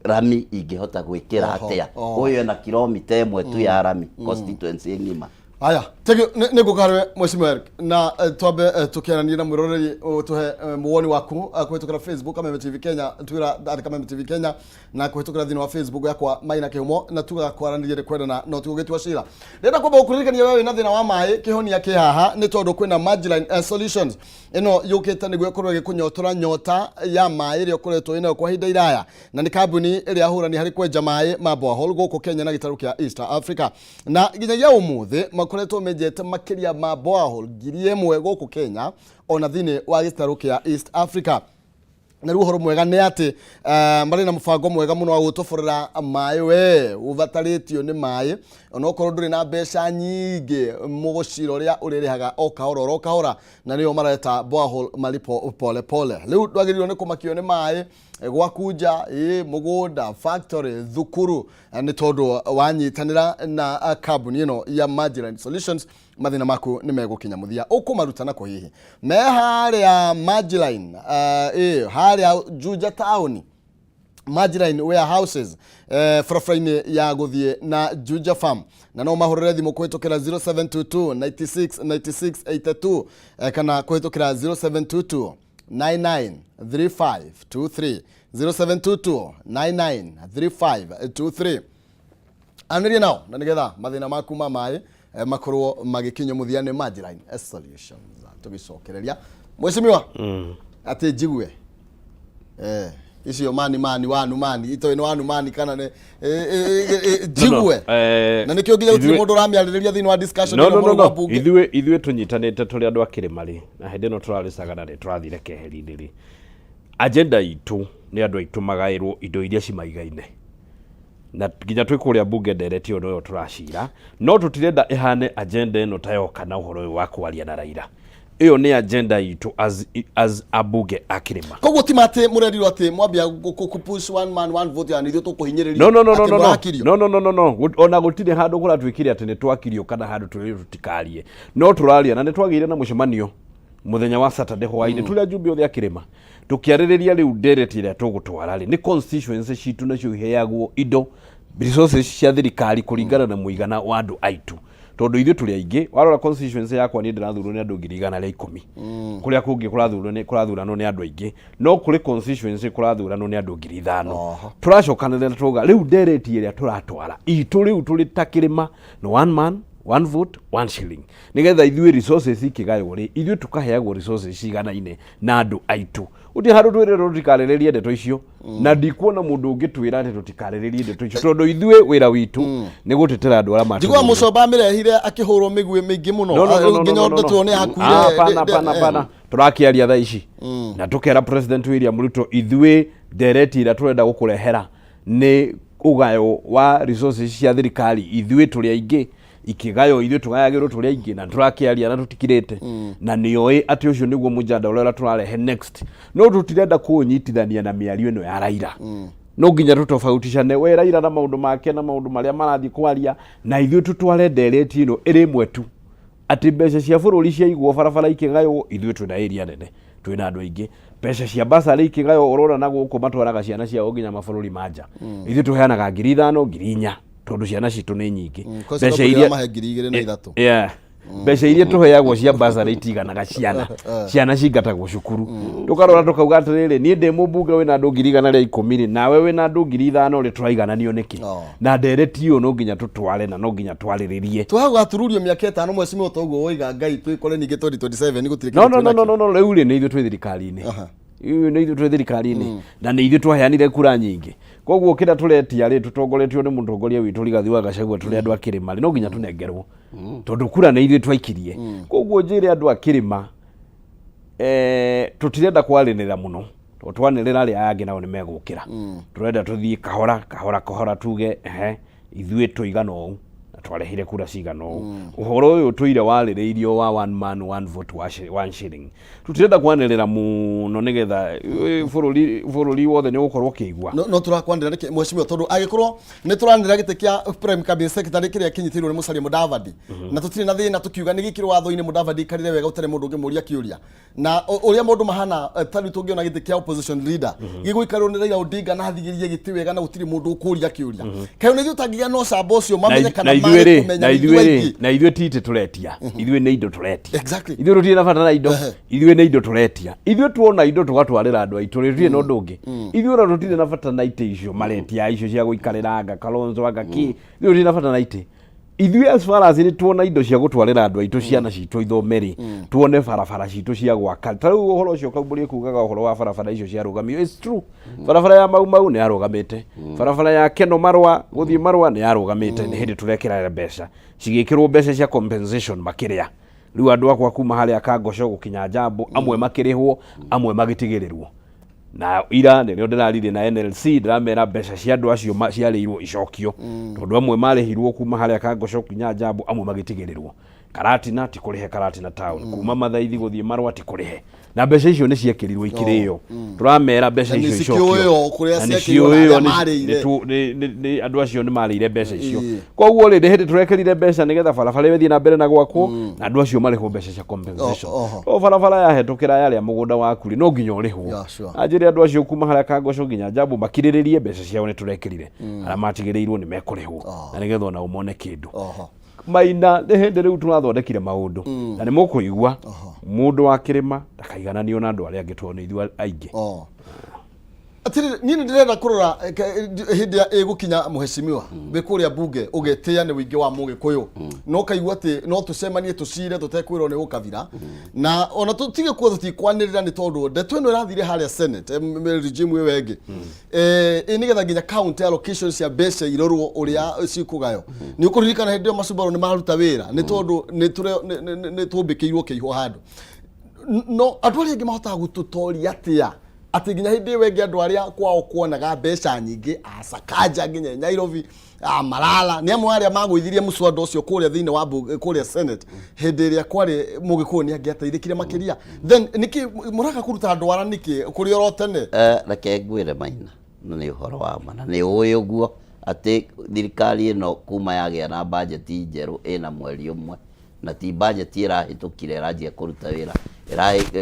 [SPEAKER 1] rami, ingĩhota gwĩkĩra atĩa? Ũyũ ena kilomita 1 tu ya rami constituency ng'ima.
[SPEAKER 2] Aya, thank you. Nĩ ngũkarwe Mheshimiwa Eric, na twambe tũkĩaranie na mwĩroreri, ũtũhe muwoni waku kũhĩtũkĩra Facebook Kameme TV Kenya, Twitter @KamemeTV Kenya, na kũhĩtũkĩra thĩinĩ wa Facebook yakwa Maina Kĩhumo. Na tugaga kwaranĩria nĩ kwendana, no ti gũgĩtua cira. Ndĩrenda kwamba gũkũririkania, we wĩna thĩna wa maĩ, kĩhonia kĩ haha, nĩ tondũ kwĩna Majiline Solutions ĩno yũkĩte nĩguo ĩkorwo ĩgĩkũnyotora nyota ya maĩ ĩrĩa ũkoretwo wĩnayo kwa ihinda iraya, na nĩ kambuni ĩrĩa ahũrani harĩ kwenja maĩ ma borehole gũkũ Kenya na gĩtarũ kĩa East Africa. Na nginyagia ũmũthĩ makoretwo menjete makĩria ma borehole 1000 gũkũ Kenya ona thĩinĩ wa gĩtarũ kĩa East Africa. Na rĩu ũhoro mwega nĩ atĩ marĩ na mũbango mwega mũno wa gũtoborera maĩ. We ũbatarĩtio nĩ maĩ, onokorwo ndũrĩ na mbeca nyingĩ, mũgũcira ũrĩa ũrĩrĩhaga o kahora oro kahora, na nĩyo mareta borehole malipo pole pole. Rĩu ndwagĩrĩirwo nĩ kũmakio nĩ maĩ gwaku nja, ĩ mũgũnda, factory, thukuru, nĩ tondũ wanyitanĩra na kambuni ĩno ya Majiline Solutions, mathĩna maku nĩ megũkinya mũthia. Ũkũmaruta na kũ? Hihi me harĩa Majiline, ĩ harĩa Juja town, Majiline warehouses, barabara-inĩ ya gũthiĩ na Juja Farm. Na no mahũrĩre thimũ kũhĩtũkĩra 0722 96 96 82, kana kũhĩtũkĩra 0722 99 3523, 0722 99 3523. Anĩria nao na nĩgetha mathĩna maku ma maĩ makorwo magĩkinyio mũthia nĩ Majiline Solutions. Tũgĩcokereria, Mheshimiwa, atĩ njigue icio mani mani wanu mani itoĩ nĩ wanu mani kana nĩ njigue. Na nĩkĩo nginya gũtirĩ mũndũ ũramĩarĩrĩria thĩinĩ wa discussion
[SPEAKER 3] No,
[SPEAKER 2] ĩno
[SPEAKER 3] no, no,
[SPEAKER 2] mũno
[SPEAKER 3] no.
[SPEAKER 2] wa mbunge.
[SPEAKER 3] Ithuĩ tũnyitanĩte tũrĩ andũ a kĩrĩma rĩ, na hĩndĩ ĩno tũrarĩcagana rĩ, tũrathire keheri-inĩ rĩ, agenda itũ nĩ andũ aitũ magaĩrwo indo iria cimaigaine, na nginya twĩ kũrĩa mbunge ndereti ĩyo noyo tũracira, no tũtirenda ĩhane agenda ĩno ta yoka na ũhoro ũyũ wa kwaria na Raila. Ĩyo nĩ agenda itũ as ambunge a kĩrĩma.
[SPEAKER 2] Koguo ti atĩ mũrerirwo atĩ mwambia kũ push one man one vote ya ithuĩ tũkũhinyĩrĩrio?
[SPEAKER 3] No.
[SPEAKER 2] Atĩ
[SPEAKER 3] No, no.
[SPEAKER 2] mũrakirio?
[SPEAKER 3] No. Ona gũtirĩ handũ kũratuĩkire atĩ nĩ twakirio kana handũ tũrĩ tũtikarie, no tũraria na nĩ twagĩire na mũcemanio mũthenya wa Saturday hwainĩ tũrĩa njumbe othe a kĩrĩma tũkĩarĩrĩria. Rĩu ndereti ĩrĩa tũgũtwara rĩ, nĩ constituency citũ nacio iheagwo indo, resources cia thirikari kũringana na mũigana wa andũ aitũ, tondũ ithuĩ tũrĩ aingĩ. Warora constituency yakwa, niĩ ndĩrathurwo nĩ andũ 110,000. Kũrĩa kũngĩ kũrathuranwo nĩ andũ aingĩ, no kũrĩ constituency kũrathuranwo nĩ andũ 5000. Tũracokanĩrĩra tuga rĩu ndereti ĩrĩa tũratwara itũ rĩu tũrĩ ta kĩrĩma nĩ one man, one vote, one shilling, nĩgetha ithuĩ resources ikĩgaywo rĩ, ithuĩ tũkaheagwo resources ciganaine na andũ aitũ. Gũtirĩ handũ twĩrĩrwo tũtikarĩrĩrie ndeto icio, na ndikuona mũndũ ũngĩ twĩra atĩ tũtikarĩrĩrie ndeto icio, tondũ ithuĩ wĩra witũ nĩ gũtetera andũ arĩa
[SPEAKER 2] Njiguaga
[SPEAKER 3] matũthurire.
[SPEAKER 2] Mũcomba amĩrehire akĩhũrwo mĩguĩ mĩingĩ mũno.
[SPEAKER 3] No, no, no, no,
[SPEAKER 2] nginya
[SPEAKER 3] no, no, no.
[SPEAKER 2] ndeto ĩyo nĩ yakuire.
[SPEAKER 3] Ah, hapana, hapana, hapana. Tũrakĩaria thaa ici na tũkera President William Ruto, ithuĩ ndereti ĩrĩa tũrenda gũkũrehera nĩ ũgayo wa resources cia thirikari. Ithuĩ tũrĩ aingĩ, ikĩgaywo ithuĩ tũgayagĩrwo tũrĩ aingĩ, na tũrakĩaria na tũtikirĩte, na nĩoĩ atĩ ũcio nĩguo mũjanda ũrĩa tũrarehe next, no tũtirenda kũũnyitithania na mĩario ĩno ya Raila. No nginya tũtofauticane we Raila na maũndũ make na maũndũ marĩa marathiĩ kwaria, na ithuĩ tũtware ndereti ĩno ĩrĩ ĩmwe tu, atĩ mbeca cia bũrũri ciaigwo barabara ikĩgaywo, ithuĩ twĩna area nene. Twĩna andũ aingĩ. Mbeca cia basarĩ ikĩgaywo, ũrona na gũkũ matwaraga ciana ciao nginya mabũrũri ma nja. Ithuĩ tũheanaga 5,000, 4,000, tondũ ciana citũ nĩ nyingĩ.
[SPEAKER 2] Mbeca iria mahe 2,000 na 3.
[SPEAKER 3] Yeah. Mbeca iria tũheagwo cia basarĩ itiganaga ciana. Ciana cingatagwo cukuru. Tũkarora tũkauga atĩrĩrĩ, niĩ ndĩ mũmbunge wĩna andũ 110,000 rĩ, nawe wĩna andũ 5,000 rĩ, tũraigananio nĩkĩ?
[SPEAKER 2] Oh.
[SPEAKER 3] Na ndereti ũyũ no nginya tũtware na no nginya twarĩrĩrie.
[SPEAKER 2] Twaga gũgatururio mĩaka 5, mheshimiwa, toguo woiga Ngai twĩkore ningĩ 2027 gũtirĩ
[SPEAKER 3] No
[SPEAKER 2] kĩndũ
[SPEAKER 3] no no
[SPEAKER 2] twĩnakĩo.
[SPEAKER 3] No, no, no, rĩu rĩ, nĩ ithuĩ twĩ thirikari-inĩ. Rĩu nĩ ithuĩ twĩ thirikari-inĩ na nĩ ithuĩ twaheanire kura nyingĩ. Koguo kĩrĩa tũretia rĩ, tũtongoretio nĩ mũtongoria witũ Rigathi wa Gachagua, tũrĩ andũ a kĩrĩma rĩ, no nginya tũnengerwo tondũ kura nĩ ithuĩ twaikirie. Koguo njĩre andũ a kĩrĩma, tũtirenda kwarĩrĩra mũno, tondũ twanĩrĩra arĩa angĩ nao nĩ megũkĩra. Tũrenda tũthiĩ kahora kahora kahora, tuge ehe, ithuĩ tũigana ũũ na twarehire kura cigana ũũ. Ũhoro ũyũ tũire warĩrĩirio wa one man one vote one shilling, tũtirenda kwanĩrĩra mũno nĩgetha bũrũri wothe nĩ ũgũkorwo ũkĩigua.
[SPEAKER 2] No tũrakwanĩrĩra nĩkĩ, mheshimiwa? Tondũ angĩkorwo nĩ tũranĩrĩra gĩtĩ kĩa prime cabinet secretary kĩrĩa kĩnyitĩrĩirwo nĩ Musalia Mudavadi, na tũtirĩ na thĩna tũkiuga nĩ gĩkĩrwo watho-inĩ, Mudavadi aikarĩre wega ũtarĩ mũndũ ũngĩmũria kĩũria na ũrĩa maũndũ mahana, ta rĩu tũngĩona gĩtĩ kĩa opposition leader gĩgũikarĩrwo nĩ Raila Odinga na athigĩrie gĩtĩ wega na gũtirĩ mũndũ ũkũria kĩũria, kaĩ nĩ ithuĩ ũtangĩgĩa na ũcamba ũcio mamenye kana
[SPEAKER 3] na ithuĩ
[SPEAKER 2] mage
[SPEAKER 3] rĩ
[SPEAKER 2] kũmenya
[SPEAKER 3] na
[SPEAKER 2] nĩ ithuĩ
[SPEAKER 3] ithuĩ rĩ
[SPEAKER 2] aingĩ?
[SPEAKER 3] Na ithuĩ ti itĩ tũretia, ithuĩ nĩ indo tũretia. Ithuĩ tũtirĩ na bata na indo. Ithuĩ nĩ indo tũretia. Ithuĩ tuona indo tũgatwarĩra andũ aitũ rĩ, tũtirĩ na ũndũ ũngĩ. Ithuĩ ona tũtirĩ na bata na itĩ icio maretia, icio cia gũikarĩra, anga Kalonzo, anga kĩ. Ithuĩ tũtirĩ na bata na itĩ. Ithuĩ as far as nĩ tuona indo cia gũtwarĩra andũ aitũ, ciana citũ ithome rĩ, tuone barabara citũ cia gwaka. Ta rĩu ũhoro ũcio Kaumbũri kugaga ũhoro wa barabara icio ciarũgamio, it's true. Barabara ya Mau Mau nĩ yarũgamĩte, barabara ya Keno Marũa gũthiĩ Marũa nĩ yarũgamĩte. Nĩ hĩndĩ tũrekĩra mbeca, cigĩkĩrwo mbeca cia compensation makĩrĩa. Rĩu andũ akwa kuma harĩa Kangoco gũkinya Njambo, amwe makĩrĩhwo, amwe magĩtigĩrĩrwo. Na ira nĩrĩo ndĩraririe na NLC, ndĩramera mbeca cia andũ acio ciarĩirwo icokio, tondũ amwe marĩhirwo kuma harĩa Kangoco kinya Njambo, amwe magĩtigĩrĩrwo. Karatina ti kũrĩhe, Karatina town kuma Mathaithi gũthiĩ Marũa ti kũrĩhe, na mbeca icio nĩ ciekĩrirwo ikĩrĩo. Tũramera mbeca
[SPEAKER 2] Na nĩ
[SPEAKER 3] icio
[SPEAKER 2] cikĩũĩo
[SPEAKER 3] icokio.
[SPEAKER 2] kũrĩa
[SPEAKER 3] Na nĩ
[SPEAKER 2] ciekĩrirwo na
[SPEAKER 3] ciũĩo
[SPEAKER 2] arĩa marĩire.
[SPEAKER 3] nĩ andũ acio nĩ marĩire mbeca icio.
[SPEAKER 2] Koguo
[SPEAKER 3] rĩ, nĩ hĩndĩ tũrekĩrire mbeca nĩgetha barabara ĩyo ĩthiĩ na mbere na gwakwo na andũ acio marĩhwo mbeca cia compensation. O barabara yahetũkĩra yarĩa mũgũnda waku rĩ, no nginya ũrĩhwo. Anjĩre andũ acio kuma harĩa Kangoco nginya Njambu makirĩrĩrie, mbeca ciao nĩ tũrekĩrire. Arĩa matigĩrĩirwo nĩ mekũrĩhwo na nĩgetha onao mone kĩndũ. Maina nĩ hĩndĩ rĩu tũrathondekire maũndũ na nĩ mũkũigua mũndũ wa kĩrĩma ndakaigananio na andũ arĩa angĩ tondũ nĩ ithuĩ aingĩ.
[SPEAKER 2] Atirĩrĩ, niĩ nĩ ndĩrenda kũrora hĩndĩ ya ĩgũkinya, mũhecimiwa, wĩ kũrĩa mbunge ũgetĩĩa nĩ ũingĩ wa mũgĩkũyũ, no ũkaigua atĩ no tũcemanie tũcire tũtekwĩrwo nĩ ũkabira, na ona tũtige kuo tũtikwanĩrĩra nĩ tondũ ndeto ĩno ĩrathire harĩa Senate, regime ĩyo ĩngĩ, ĩ nĩgetha nginya county allocation cia mbeca irorwo ũrĩa cikũgayo. Nĩ ũkũririkana hĩndĩ ĩyo macubaro nĩ maruta wĩra nĩ tondũ nĩ tũmbĩkĩirwo kĩihũ handũ. No andũ arĩa angĩ mahotaga gũtũtoria atĩa atĩ nginya hĩndĩ ĩyo ĩngĩ andũ arĩa kwao kuonaga mbeca nyingĩ, a Sakaja nginya Nairobi, a Malala, nĩ amwe arĩa magũithirie mũswada ũcio kũrĩa thĩinĩ wa kũrĩa Senate hĩndĩ ĩrĩa kwarĩ mũgĩkũyũ nĩ angĩateithĩkire makĩria. Then nĩkĩ mũraga kũruta ndwara nĩkĩ kũrĩ oro tene?
[SPEAKER 1] Reke ngwĩre, Maina, na nĩ ũhoro wa ma na nĩ ũĩ ũguo atĩ thirikari ĩno kuma yagĩa na bajeti njerũ ĩna mweri ũmwe, na ti bajeti ĩrahĩtũkire ĩranjia kũruta wĩra.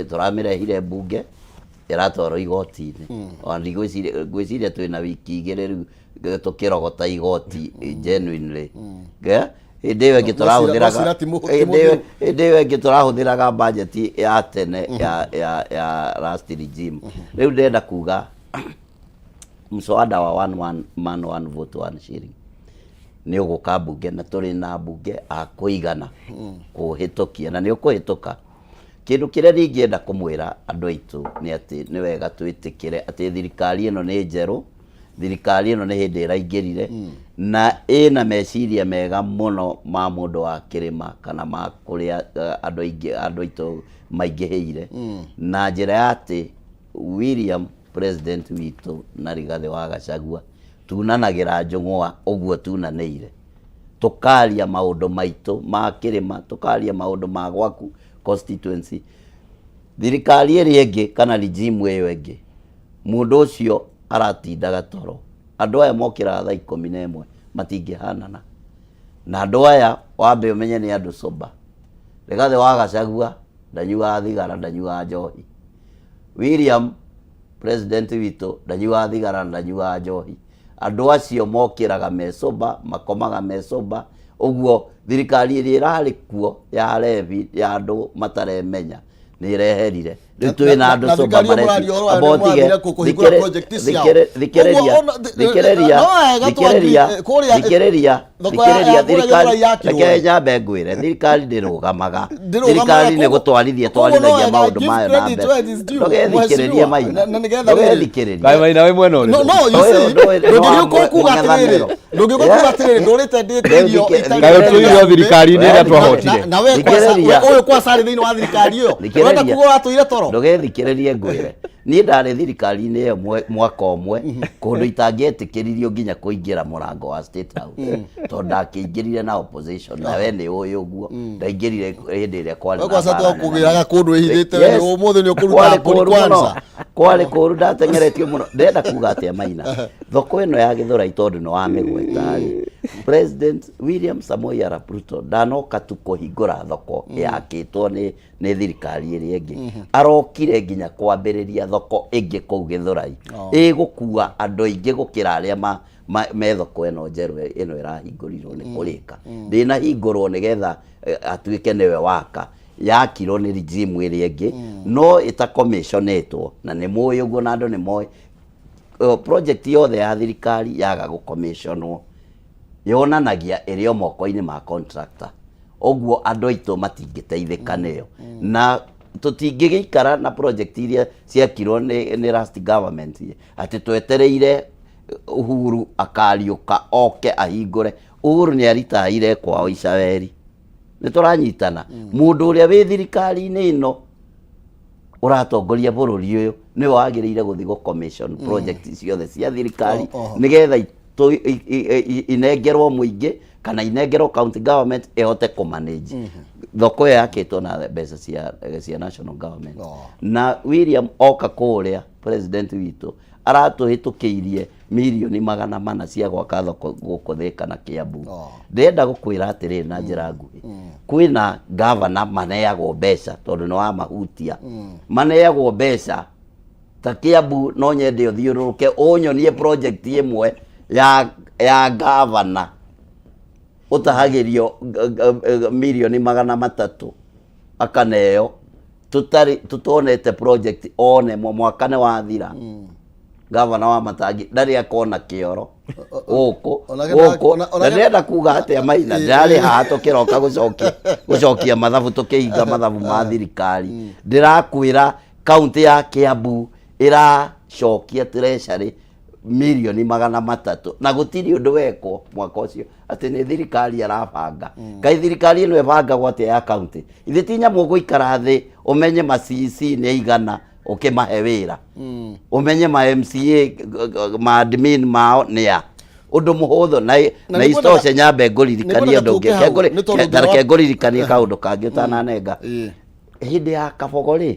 [SPEAKER 1] Tũramĩrehire mbunge, ĩratwarwo igoti-inĩ. Ona ndigwĩciria, ngwĩciria twĩna wiki 2 rĩu tũkĩrogota igoti genuinely. Hĩndĩ ĩyo ĩngĩ
[SPEAKER 2] No
[SPEAKER 1] tũrahũthĩraga
[SPEAKER 2] cira ti ti
[SPEAKER 1] hĩndĩ ĩyo
[SPEAKER 2] mũthiru.
[SPEAKER 1] Hĩndĩ ĩyo ĩngĩ tũrahũthĩraga bajeti ya tene ya last regime. Rĩu ndĩrenda kuga mswada wa one, one man one vote one shilling nĩ ũgũka mbunge, na tũrĩ na mbunge a kũigana kũhĩtũkia, na nĩ ũkũhĩtũka. Kĩndũ kĩrĩa ningĩenda kũmwĩra andũ aitũ nĩ atĩ nĩ wega twĩtĩkĩre atĩ thirikari ĩno nĩ njerũ, thirikari ĩno nĩ hĩndĩ ĩraingĩrire na ĩna meciria mega mũno ma mũndũ wa kĩrĩma kana ma kũrĩa andũ aingĩ, andũ aitũ maingĩhĩire, na njĩra ya atĩ William president witũ na Rigathĩ wa Gachagua tunanagĩra njũng'wa ũguo tunanĩire, tũkaria maũndũ maitũ ma kĩrĩma, tũkaria maũndũ ma gwaku constituency. Thirikari ĩrĩa ĩngĩ kana regime ĩyo ĩngĩ, mũndũ ũcio aratindaga toro. Andũ aya mokĩraga thaa 11, matingĩhanana na andũ aya. Wambe ũmenye nĩ andũ sober. Rigathĩ wa Gachagua ndanyuaga thigara, ndanyuaga njohi. William president witũ ndanyuaga thigara na ndanyuaga njohi. Andũ acio mokĩraga me sober, makomaga me sober, ũguo thirikari ĩrĩa ĩrarĩ kuo ya arebi, ya andũ mataremenya nĩ ĩreherire. Rĩu twĩ na andũ
[SPEAKER 2] na
[SPEAKER 1] sober
[SPEAKER 2] thirikari ĩyo
[SPEAKER 1] mareci-
[SPEAKER 2] mũraria ũhoro wayo
[SPEAKER 1] Amba
[SPEAKER 2] nĩ
[SPEAKER 1] ũtige,
[SPEAKER 2] mũrathire kũhingũra project ciao.
[SPEAKER 1] thikĩrĩria,
[SPEAKER 2] Ũguo ona-
[SPEAKER 1] thikĩrĩria,
[SPEAKER 2] no wega tũ agree,
[SPEAKER 1] thikĩrĩria,
[SPEAKER 2] kũrĩa-
[SPEAKER 1] thikĩrĩria,
[SPEAKER 2] thoko ya-
[SPEAKER 1] thikĩrĩria,
[SPEAKER 2] ya kũrĩa
[SPEAKER 1] thirikari,
[SPEAKER 2] Gĩthũrai yakirwo.
[SPEAKER 1] reke nyambe ngwĩre, thirikari ndĩrũgamaga.
[SPEAKER 2] Ndĩrũgamaga,
[SPEAKER 1] Thirikari nĩ
[SPEAKER 2] koguo-
[SPEAKER 1] gũtwarithia
[SPEAKER 2] koguo no
[SPEAKER 1] twarithagia
[SPEAKER 2] wega,
[SPEAKER 1] maũndũ
[SPEAKER 2] give
[SPEAKER 1] mayo na
[SPEAKER 2] credit
[SPEAKER 1] mbere.
[SPEAKER 2] where it is due,
[SPEAKER 1] Ndũgethikĩrĩrie
[SPEAKER 2] mheshimiwa.
[SPEAKER 1] Maina.
[SPEAKER 2] Na- na nĩgetha rĩrĩ-
[SPEAKER 1] Ndũgethikĩrĩrie.
[SPEAKER 3] Kaĩ Maina wĩ mwena ũrĩkũ?
[SPEAKER 2] No, no, you
[SPEAKER 1] Ũyũ-
[SPEAKER 2] see,
[SPEAKER 1] ũyũ-
[SPEAKER 2] ndũngĩgĩũka kuga atĩrĩrĩ,
[SPEAKER 1] mũng'ethanĩro.
[SPEAKER 2] ndũngĩũka kuga atĩrĩrĩ, ndũrĩte ndĩte irio itarĩ
[SPEAKER 3] Kaĩ
[SPEAKER 2] na
[SPEAKER 3] ũtũire thirikari-inĩ ĩrĩa
[SPEAKER 1] Wewe-
[SPEAKER 3] twahotire?
[SPEAKER 2] Na- na we kwasa-
[SPEAKER 1] Thikĩrĩria.
[SPEAKER 2] we- ũyũ kwasa arĩ thĩinĩ wa thirikari ĩyo
[SPEAKER 1] Thikĩrĩria.
[SPEAKER 2] ũrenda kuga ũratũire toro
[SPEAKER 1] Ndũgethikĩrĩrie ngwĩre. Niĩ ndarĩ thirikari-inĩ ĩyo mwaka ũmwe kũndũ itangĩetĩkĩririo nginya kũingĩra mũrango wa State House tondũ ndakĩingĩrire na opposition na we nĩ ũĩ ũguo ndaingĩrire hĩndĩ ĩrĩa kwarĩ
[SPEAKER 2] We
[SPEAKER 1] na
[SPEAKER 2] kwasa
[SPEAKER 1] mbara nene
[SPEAKER 2] twakũgĩraga kũndũ wĩhithĩte we
[SPEAKER 1] Yes.
[SPEAKER 2] nĩ ũmũthĩ nĩ ũkũruta
[SPEAKER 1] Kwarĩ
[SPEAKER 2] mbũri
[SPEAKER 1] kũũru mũno.
[SPEAKER 2] kwanza
[SPEAKER 1] Kwarĩ kũũru ndateng'eretio mũno ndĩrenda kuga atĩa Maina thoko ĩno ya Gĩthũrai tondũ nĩ wamĩgweta rĩ President William Samoei Arap Ruto ndanoka tu kũhingũra thoko yakĩtwo nĩ thirikari ĩrĩa ĩngĩ arokire nginya kwambĩrĩria thoko ĩngĩ kũu Gĩthũrai ĩgũkua andũ aingĩ gũkĩra arĩa me thoko ĩno njerũ ĩno ĩrahingũrirwo nĩ kũrĩka ndĩnahingũrwo nĩgetha atuĩke nĩwe waka yakirwo nĩ regime ĩrĩa ĩngĩ no ĩtakomiconĩtwo na nĩ mũĩ ũguo na andũ nĩ moĩ project yothe ya thirikari yaga gũkomiconwo yonanagia ĩrĩ o moko-inĩ ma contractor ũguo andũ aitũ matingĩteithĩka nĩyo na tũtingĩgĩikara na project iria ciakirwo nĩ last government atĩ twetereire Uhuru akariũka oke ahingũre. Uhuru nĩ aritaire kwao Icaweri. Nĩ tũranyitana? Mũndũ ũrĩa wĩ thirikari-inĩ ĩno ũratongoria bũrũri ũyũ nĩwe wagĩrĩire gũthiĩ gũ commission project ciothe cia thirikari nĩgetha inengerwo mũingĩ kana inengerwo county government ĩhote kũ manage. Thoko ĩyo yakĩtwo na mbeca cia national government. Na William oka kũrĩa president witũ aratũhĩtũkĩirie mirioni 400 cia gwaka thoko gũkũ Thĩka na Kiambu. Ndĩrenda gũkwĩra atĩrĩrĩ na njĩra nguhĩ, kwĩna gavana maneagwo mbeca tondũ nĩ wamahutia, maneagwo mbeca ta Kiambu no nyende ũthiũrũrũke ũnyonie project ĩmwe ya gavana ũtahagĩrio mirioni 300 akaneo tũtarĩ tũtonete project one mwaka nĩ wathira. Gavana wa Matangi ndarĩ akona kĩoro gũkũ gũkũ na ndĩrenda kuga atĩa Maina ndĩrarĩ haha tũkĩroka gũcokia mathabu tũkĩhinga mathabu ma thirikari ndĩrakwĩra kaunti ya Kiambu ĩracokia treasury mirioni 300 na gũtirĩ ũndũ wekwo mwaka ũcio atĩ nĩ thirikari arabanga. Kaĩ thirikari ĩno ĩbangagwo atĩa ya kaunti? Ithe ti nyamũ ũgũikara thĩ ũmenye ma CEC nĩ aigana ũkĩmahe wĩra, ũmenye ma MCA ma admin mao nĩ a ũndũ mũhũthũ na isitoshe nyambe ngũririkanie ũndũ ũngĩ. Reke ngũririkanie kaũndũ kangĩ ũtananenga. Hĩndĩ ya Kabogo rĩ,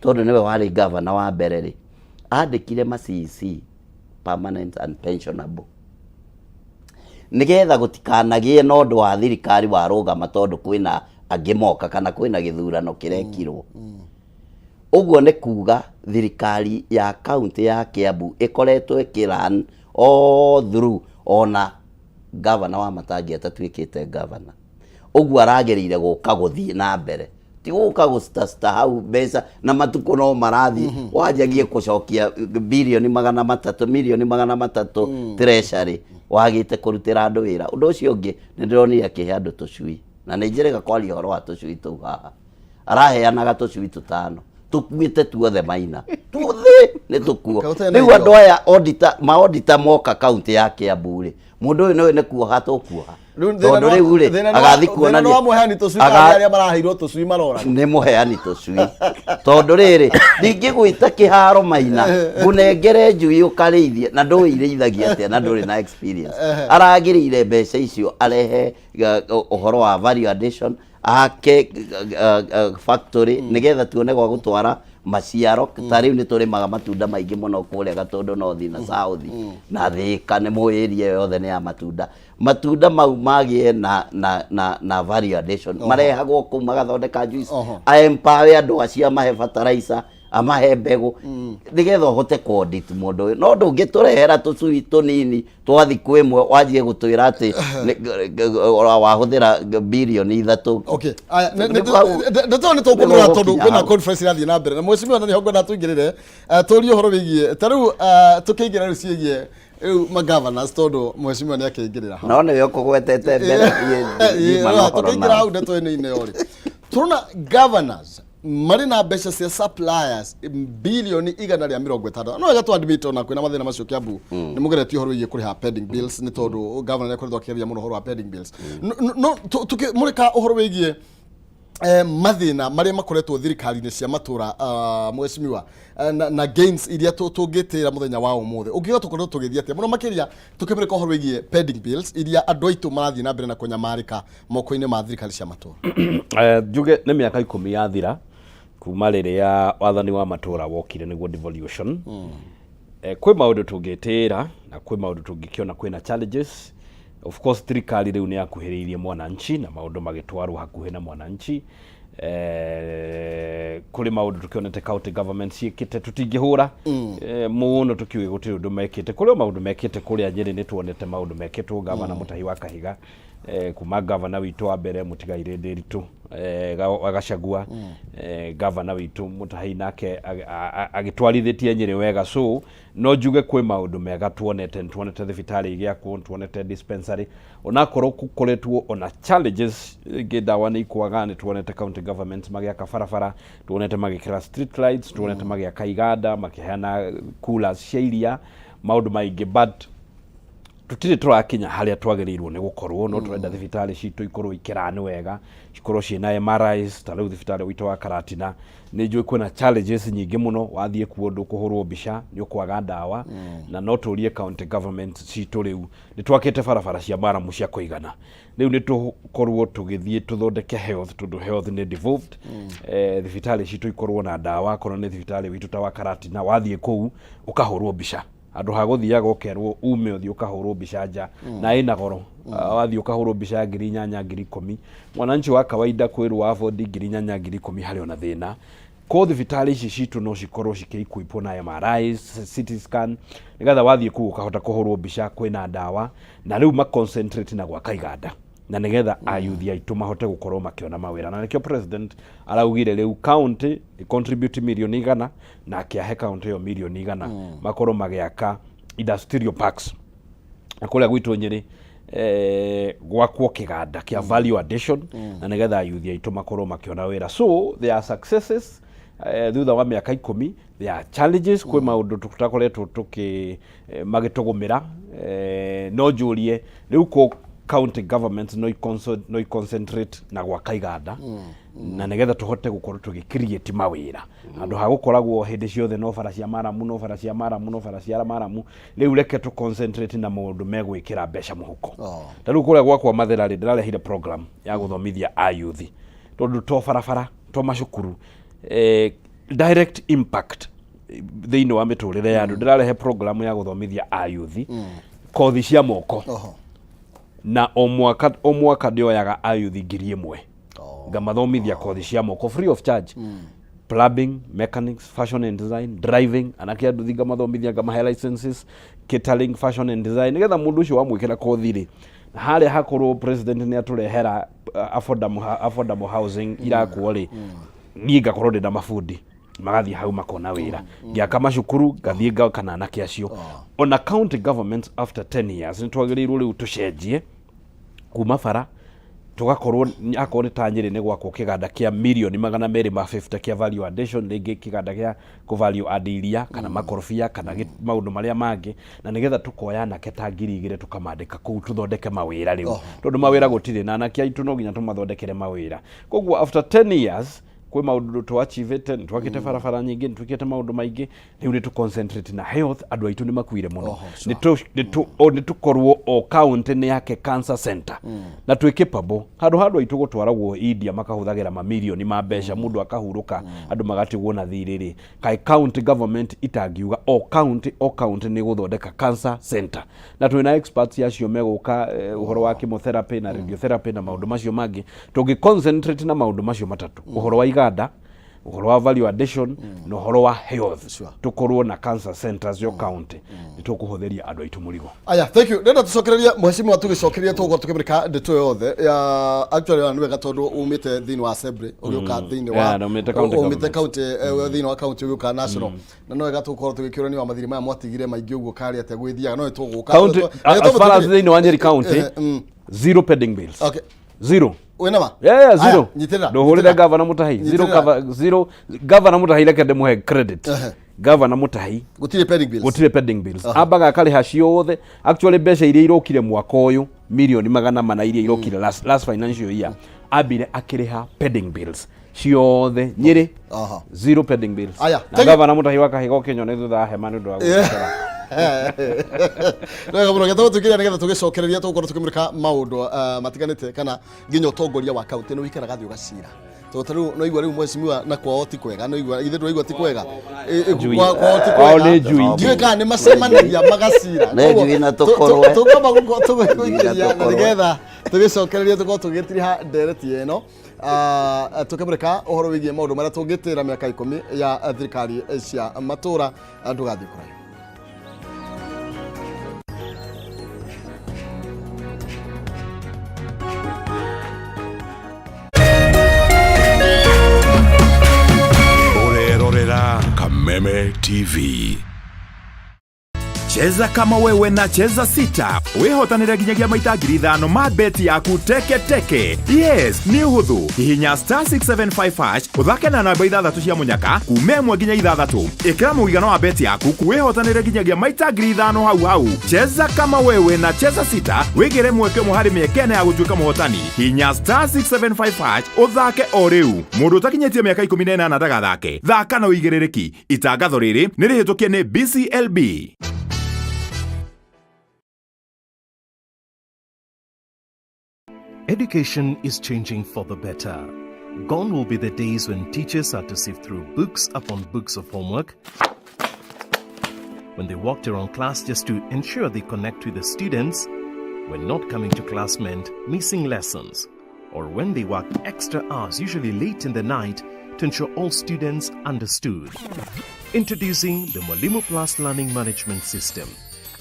[SPEAKER 1] tondũ nĩwe warĩ gavana wa mbere rĩ, andĩkire ma CEC permanent and pensionable nĩgetha gũtikanagĩe na ũndũ wa thirikari warũgama tondũ kwĩna angĩ moka kana kwĩna gĩthurano kĩrekirwo. Ũguo nĩ kuga thirikari ya kaunti ya Kiambu ĩkoretwo ĩkĩ run all through ona gavana wa Matangi atatuĩkĩte gavana. Ũguo aragĩrĩire gũka gũthiĩ na mbere, ti gũka gũcitacita hau mbeca na matukũ no marathiĩ wanjagie kũcokia birioni 300 mirioni 300 treasury wagĩte kũrutĩra andũ wĩra. Ũndũ ũcio ũngĩ nĩ ndĩronire akĩhe andũ tũcui, na nĩ njĩrĩga kwaria ũhoro wa tũcui tũu haha. Araheanaga tũcui tũtano tũkuĩte tuothe Maina, tuothe nĩ tũkuo. Rĩu andũ aya auditor, ma auditor moka kaunti ya Kiambu rĩ, mũndũ ũyũ nĩwe nĩ kuoha tũkuoha tondũ rĩu rĩ agathi kuonania
[SPEAKER 2] wa mũheani tũcui kana arĩa maraheirwo tũcui marora
[SPEAKER 1] nĩ mũheani tũcui tondũ rĩrĩ ndingĩgwĩta kĩharo Maina ngũnengere njui ũkarĩithie na ndũĩ irĩithagia atĩa na ndũrĩ na experience. Aragĩrĩire mbeca icio arehe ũhoro wa value addition, ake factory nĩgetha tuone gwa gũtwara maciaro. Ta rĩu nĩ tũrĩmaga matunda maingĩ mũno kũrĩa Gatũndũ North na South na Thĩka, nĩ mũĩ area ĩyo yothe nĩ ya matunda. Matunda mau magĩe na value addition, marehagwo kũu magathondeka juice, a empower andũ acio, amahe fertilizer, Amahe mbegũ nĩgetha ũhote kũ audit mũndũ ũyũ. No ndũngĩtũrehera tũcui tũnini twa thikũ ĩmwe wanjie gũtwĩra atĩ wahũthĩra 3 birioni.
[SPEAKER 2] Okay, aya, ndeto nĩ tũkũmũra tondũ kwĩna conference irathiĩ na mbere na mheshimiwa na nĩho ngwenda tũingĩrĩre, tũrie ũhoro wĩgiĩ ta rĩu, tũkĩingĩra rĩu ciĩgiĩ rĩu magovernors, tondũ mheshimiwa nĩ akĩingĩrĩra hau.
[SPEAKER 1] No nĩwe ũkũgwetete mbere, niĩ ndiuma na ũhoro
[SPEAKER 2] tũkĩingĩra
[SPEAKER 1] nao.
[SPEAKER 2] Hau ndeto-inĩ ĩyo rĩ, tũrona governors marĩ na mbeca cia suppliers 160 bilioni. No wega twadmit ona kwĩna mathĩna macio Kiambu, nĩ mũgeretie ũhoro wĩgiĩ kũrĩha pending bills, nĩ tondũ governor nĩ akoretwo akĩgeria mũno ũhoro wa pending bills. No tũkĩmũrĩka ũhoro wĩgiĩ mathĩna marĩa makoretwo thirikari-inĩ cia matũra, mheshimiwa, na gains iria tũngĩtĩra mũthenya wa ũmũthĩ, ũngiuga tũkoretwo tũgĩthiĩ atĩa mũno makĩria tũkĩmũrĩka ũhoro wĩgiĩ pending bills iria andũ aitũ marathiĩ na mbere na kũnyamarĩka moko-inĩ ma thirikari cia matũra?
[SPEAKER 3] Njuge nĩ mĩaka 10 yathira kuma rĩrĩa wathani wa matũra wokire, nĩguo devolution. Kwĩ maũndũ tũngĩtĩĩra na kwĩ maũndũ tũngĩkĩona kwĩna challenges. Of course thirikari rĩu nĩ yakuhĩrĩirie mwananchi na maũndũ magĩtwarwo hakuhĩ na mwananchi. Kũrĩ maũndũ tũkĩonete county government ciĩkĩte, tũtingĩhũra mũno tũkiuge gũtirĩ ũndũ mekĩte. Kũrĩ o maũndũ mekĩte. Kũrĩa Nyĩrĩ nĩ tuonete maũndũ mekĩtwo, gavana Mũtahi wa Kahiga, kuma gavana witũ wa mbere Mũtigairĩ Ndĩritũ, wa Gachagua, gavana witũ Mũtahi nake agĩtwarithĩtie Nyĩrĩ wega. So no njuge kwĩ maũndũ mega tuonete. Nĩ tuonete thibitarĩ igĩakwo, nĩ tuonete dispensary, onakorwo gũkoretwo ona challenges ingĩ, ndawa nĩ ikwaga. Nĩ tuonete county governments magĩaka barabara, tuonete magĩkĩra street lights, tuonete magĩaka iganda, makĩheana coolers cia iria, maũndũ maingĩ, but tũtirĩ tũrakinya harĩa twagĩrĩirwo nĩ gũkorwo. No tũrenda thibitarĩ citũ ikorwo ikĩrani wega, cikorwo ciĩna MRIs. Ta rĩu thibitarĩ witũ wa Karatina, nĩ njũĩ kwĩna challenges nyingĩ mũno. Wathiĩ kuo ndũkũhũrwo mbica, nĩ ũkwaga ndawa. Na no tũrie county government citũ, rĩu nĩ twakĩte barabara cia maramu cia kũigana, rĩu nĩ tũkorwo tũgĩthiĩ tũthondeke health, tondũ health nĩ devolved. Thibitarĩ citũ ikorwo na ndawa. Akorwo nĩ thibitarĩ witũ ta wa Karatina, wathiĩ kũu ũkahũrwo mbica handũ ha gũthiaga ũkerwo ume ũthiĩ ũkahũrwo mbica nja na ĩna goro. Wathiĩ ũkahũrwo mbica ya 8,000, 10,000. Mwananchi wa kawaida kwĩrwo afford 8,000, 10,000, harĩ ona thĩna. Ko thibitarĩ ici citũ no cikorwo cikĩequipwo na MRIs, CT scan, nĩgetha wathiĩ kũu ũkahota kũhũrwo mbica, kwĩna ndawa. Na rĩu ma concentrate na gwaka iganda na nĩgetha ayuthi aitũ mahote gũkorwo makĩona mawĩra. Na nĩkĩo president araugire rĩu county contribute 100 milioni, na akĩahe county ĩyo 100 milioni makorwo magĩaka industrial parks. Na kũrĩa gwitũ Nyĩrĩ, gwakwo kĩganda kĩa value addition na nĩgetha ayuthi aitũ makorwo makĩona wĩra. So there are successes thutha wa mĩaka 10. There are challenges, kwĩ maũndũ tũtakoretwo tũkĩ magĩtũgũmĩra. No njũrie rĩu ko county government no i-concentrate na gwaka iganda na nĩgetha tũhote gũkorwo tũgĩ create mawĩra, handũ ha gũkoragwo hĩndĩ ciothe no bara cia maramu, no bara cia maramu, no bara cia maramu. Rĩu reke tũ concentrate na maũndũ megwĩkĩra mbeca mũhuko. Ta rĩu kũrĩa gwakwa Mathĩra rĩ, ndĩrarehire program ya gũthomithia ayuthi, tondũ to barabara, to macukuru, direct impact thĩinĩ wa mĩtũrĩre ya andũ. Ndĩrarehe program ya gũthomithia ayuthi kothi cia moko. Na o mwaka o mwaka ndĩoyaga ayuthi 1,000, ngamathomithia kothi cia moko free of charge: plumbing, mechanics, fashion and design, driving, anake a nduthi ngamathomithia, ngamahe licenses, catering, fashion and design, nigetha mũndũ ũcio wamwĩkĩra kothi rĩ, harĩa hakorwo president nĩ atũrehera affordable housing irakwo rĩ, niĩ ngakorwo ndĩ na mabundi magathiĩ hau makona wĩra, ngĩaka macukuru, ngathiĩ ngakana anake acio. Ona county governments after 10 years nĩ twagĩrĩirwo rĩu tũcenjie kuma bara, tũgakorwo akorwo nĩ ta Nyĩrĩ nĩ gwakwo kĩganda kĩa 250 milioni kĩa value addition, rĩngĩ kĩganda gĩa kũ value add iria kana makorobia kana maũndũ marĩa mangĩ, na nĩgetha tũkoya anake ta 2,000 tũkamandĩka kũu, tũthondeke mawĩra rĩu, tondũ mawĩra gũtirĩ na anake aitũ no nginya tũmathondekere mawĩra. Koguo after 10 years kwĩ maũndũ twachievĩte, nĩ twakĩte barabara nyingĩ, nĩ twĩkĩte maũndũ maingĩ. Rĩu nĩ tũ concentrate na health, andũ aitũ nĩ makuire mũno. Nĩ tũkorwo o county nĩ yake cancer center na twĩ capable, handũ ha andũ aitũ gũtwaragwo India makahũthagĩra mamirioni ma mbeca, mũndũ akahurũka, andũ magatigwo na thirĩ rĩ. Kaĩ county government itangiuga o county o county nĩ gũthondeka cancer center, na twĩna experts acio megũka, ũhoro wa chemotherapy na radiotherapy na maũndũ macio mangĩ? Tũngĩ concentrate na maũndũ macio matatũ, ũhoro wa iganda, Ũhoro wa value addition na ũhoro wa health. Tũkorwo na cancer centers yo county, nĩ tũkũhũthĩria andũ aitũ mũrigo.
[SPEAKER 2] Aya, thank you. Ndenda tucokererie, mheshimiwa, tugicokereria tũgũkorwo tũkĩmũrĩka ndeto yothe ya actually nĩ wega tondũ umĩte thĩinĩ wa assembly ũgĩũka thĩinĩ wa
[SPEAKER 3] Yeah, na umĩte county
[SPEAKER 2] umĩte
[SPEAKER 3] government.
[SPEAKER 2] county, thĩinĩ wa county ũgĩũka national, na no wega tũgũkorwo tũgĩkĩũrania wa mathirĩ maya mwatigire maingĩ ũguo karĩ atĩa gwĩthiaga no nĩtũgũka.
[SPEAKER 3] County, as far as thĩinĩ wa Nyeri County, zero pending bills. Zero.
[SPEAKER 2] Wĩna ma?
[SPEAKER 3] Yeah, zero.
[SPEAKER 2] Aya, nyitĩrĩra.
[SPEAKER 3] Ndũhũrĩre
[SPEAKER 2] Nyitĩrĩra.
[SPEAKER 3] Gavana Mutahi zero.
[SPEAKER 2] Nyitĩrĩra.
[SPEAKER 3] Zero. Gavana Mutahi, reke ndĩmũhe credit. Gavana Mutahi,
[SPEAKER 2] Gũtirĩ pending bills.
[SPEAKER 3] Gũtirĩ pending bills. Ambaga akarĩha ciothe. Actually, mbeca iria irokire mwaka ũyũ, mirioni 400 iria irokire last financial year, ambire akĩrĩha pending bills ciothe Nyĩrĩ. Zero pending bills.
[SPEAKER 2] Aya,
[SPEAKER 3] Na
[SPEAKER 2] thank you.
[SPEAKER 3] Gavana Mutahi wa Kahiga ũkĩnyone thutha wa hema nĩ ũndũ wa gũcera.
[SPEAKER 2] Wega mũno, getha tũkĩria nĩgetha tũgĩcokereria tũgũkorwo tũkĩmũrĩka maũndũ matiganĩte kana nginya ũtongoria wa kaunti nĩ ũikaraga thĩ ũgacira, tondũ ta rĩu no igua rĩu mheshimiwa na kwao ti kwega, no igua ithe ndũraigua ti kwega.
[SPEAKER 3] Njui.
[SPEAKER 2] Kwao ti
[SPEAKER 3] Kwao
[SPEAKER 2] kwega.
[SPEAKER 3] nĩ njui.
[SPEAKER 2] Ndiũĩ kana nĩ macemanagia magacira.
[SPEAKER 1] Nĩ njui na tũkũrwe.
[SPEAKER 2] Tũkwamba tũgũikĩria
[SPEAKER 1] Njui na
[SPEAKER 2] na
[SPEAKER 1] tũkũrwe.
[SPEAKER 2] nĩgetha tũgĩcokereria tũkorwo tũgĩtiriha ndereti ĩno, tũkĩmũrĩka ũhoro wĩgiĩ maũndũ marĩa tũngĩtĩra mĩaka 10 ya thirikari cia matũra. Ndũgathiĩ kũraihu.
[SPEAKER 4] Ũrerorera Kameme TV.
[SPEAKER 5] Cheza kama wewe na Cheza Sita wĩhotanĩre nginyagia maita 5,000 ma beti yaku teke teke. Yes, nĩ ũhũthũ. Hihinya *675# ũthake na namba ithathatũ cia mũnyaka kuma 1 nginya 6. Ĩkĩra mũigana wa beti yaku wĩhotanĩre nginyagia maita 5,000 hau hau. Cheza kama wewe na Cheza Sita wĩgĩre mweke ũmwe harĩ mĩeke ĩna ya gũtuĩka mũhotani. Hihinya *675# ũthake o rĩu. Mũndũ ũtakinyĩtie mĩaka 18 ndagathake. Thaka na ũigĩrĩrĩki. Itangatho rĩrĩ nĩ rĩhĩtũkie nĩ BCLB.
[SPEAKER 6] Education is changing for the better. Gone will be the days when teachers had to sift through books upon books of homework, when they walked around class just to ensure they connect with the students, when not coming to class meant missing lessons, or when they worked extra hours, usually late in the night, to ensure all students understood. Introducing the Mwalimu Plus Learning Management System,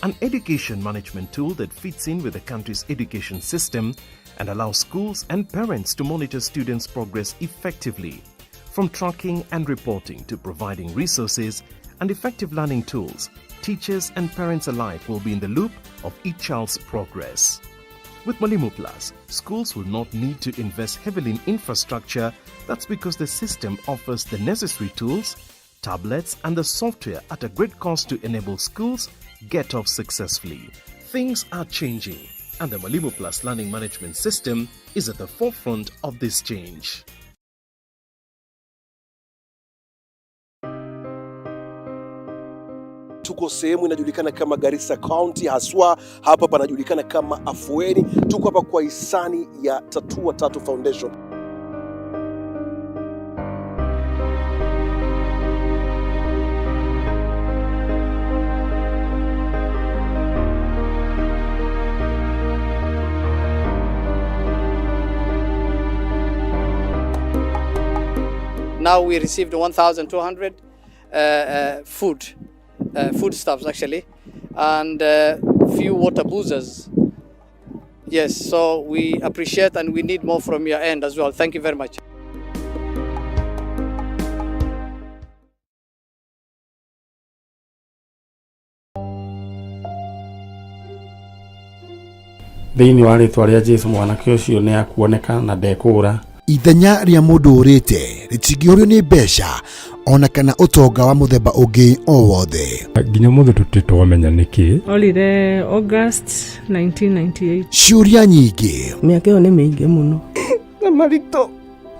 [SPEAKER 6] an education management tool that fits in with the country's education system and allows schools and parents to monitor students' progress effectively. From tracking and reporting to providing resources and effective learning tools, teachers and parents alike will be in the loop of each child's progress. With Mwalimu Plus, schools will not need to invest heavily in infrastructure. That's because the system offers the necessary tools, tablets, and the software at a great cost to enable schools get off successfully. Things are changing, and the Mwalimu Plus Learning Management System is at the forefront of this change.
[SPEAKER 7] Tuko sehemu inajulikana kama Garissa County, haswa hapa panajulikana kama Afueni. Tuko hapa kwa hisani ya Tatua Tatu Foundation.
[SPEAKER 8] Now we received 1,200 foodstuffs actually, and few water boozers. Yes, so we appreciate and we need more from your end as well. Thank you very much.
[SPEAKER 9] Thĩinĩ wa rĩtwa rĩa Jesu, mwanake ũcio nĩ akuoneka na ndekũũra.
[SPEAKER 10] Ithenya rĩa mũndũ ũrĩte rĩtingĩũrio nĩ mbeca ona kana ũtonga wa mũthemba ũngĩ o wothe.
[SPEAKER 9] Nginya mũthĩ tũtirĩ twamenya nĩkĩ.
[SPEAKER 11] Orire August 1998.
[SPEAKER 10] Ciũria nyingĩ.
[SPEAKER 12] Mĩaka ĩyo nĩ mĩingĩ mũno.
[SPEAKER 11] Na maritũ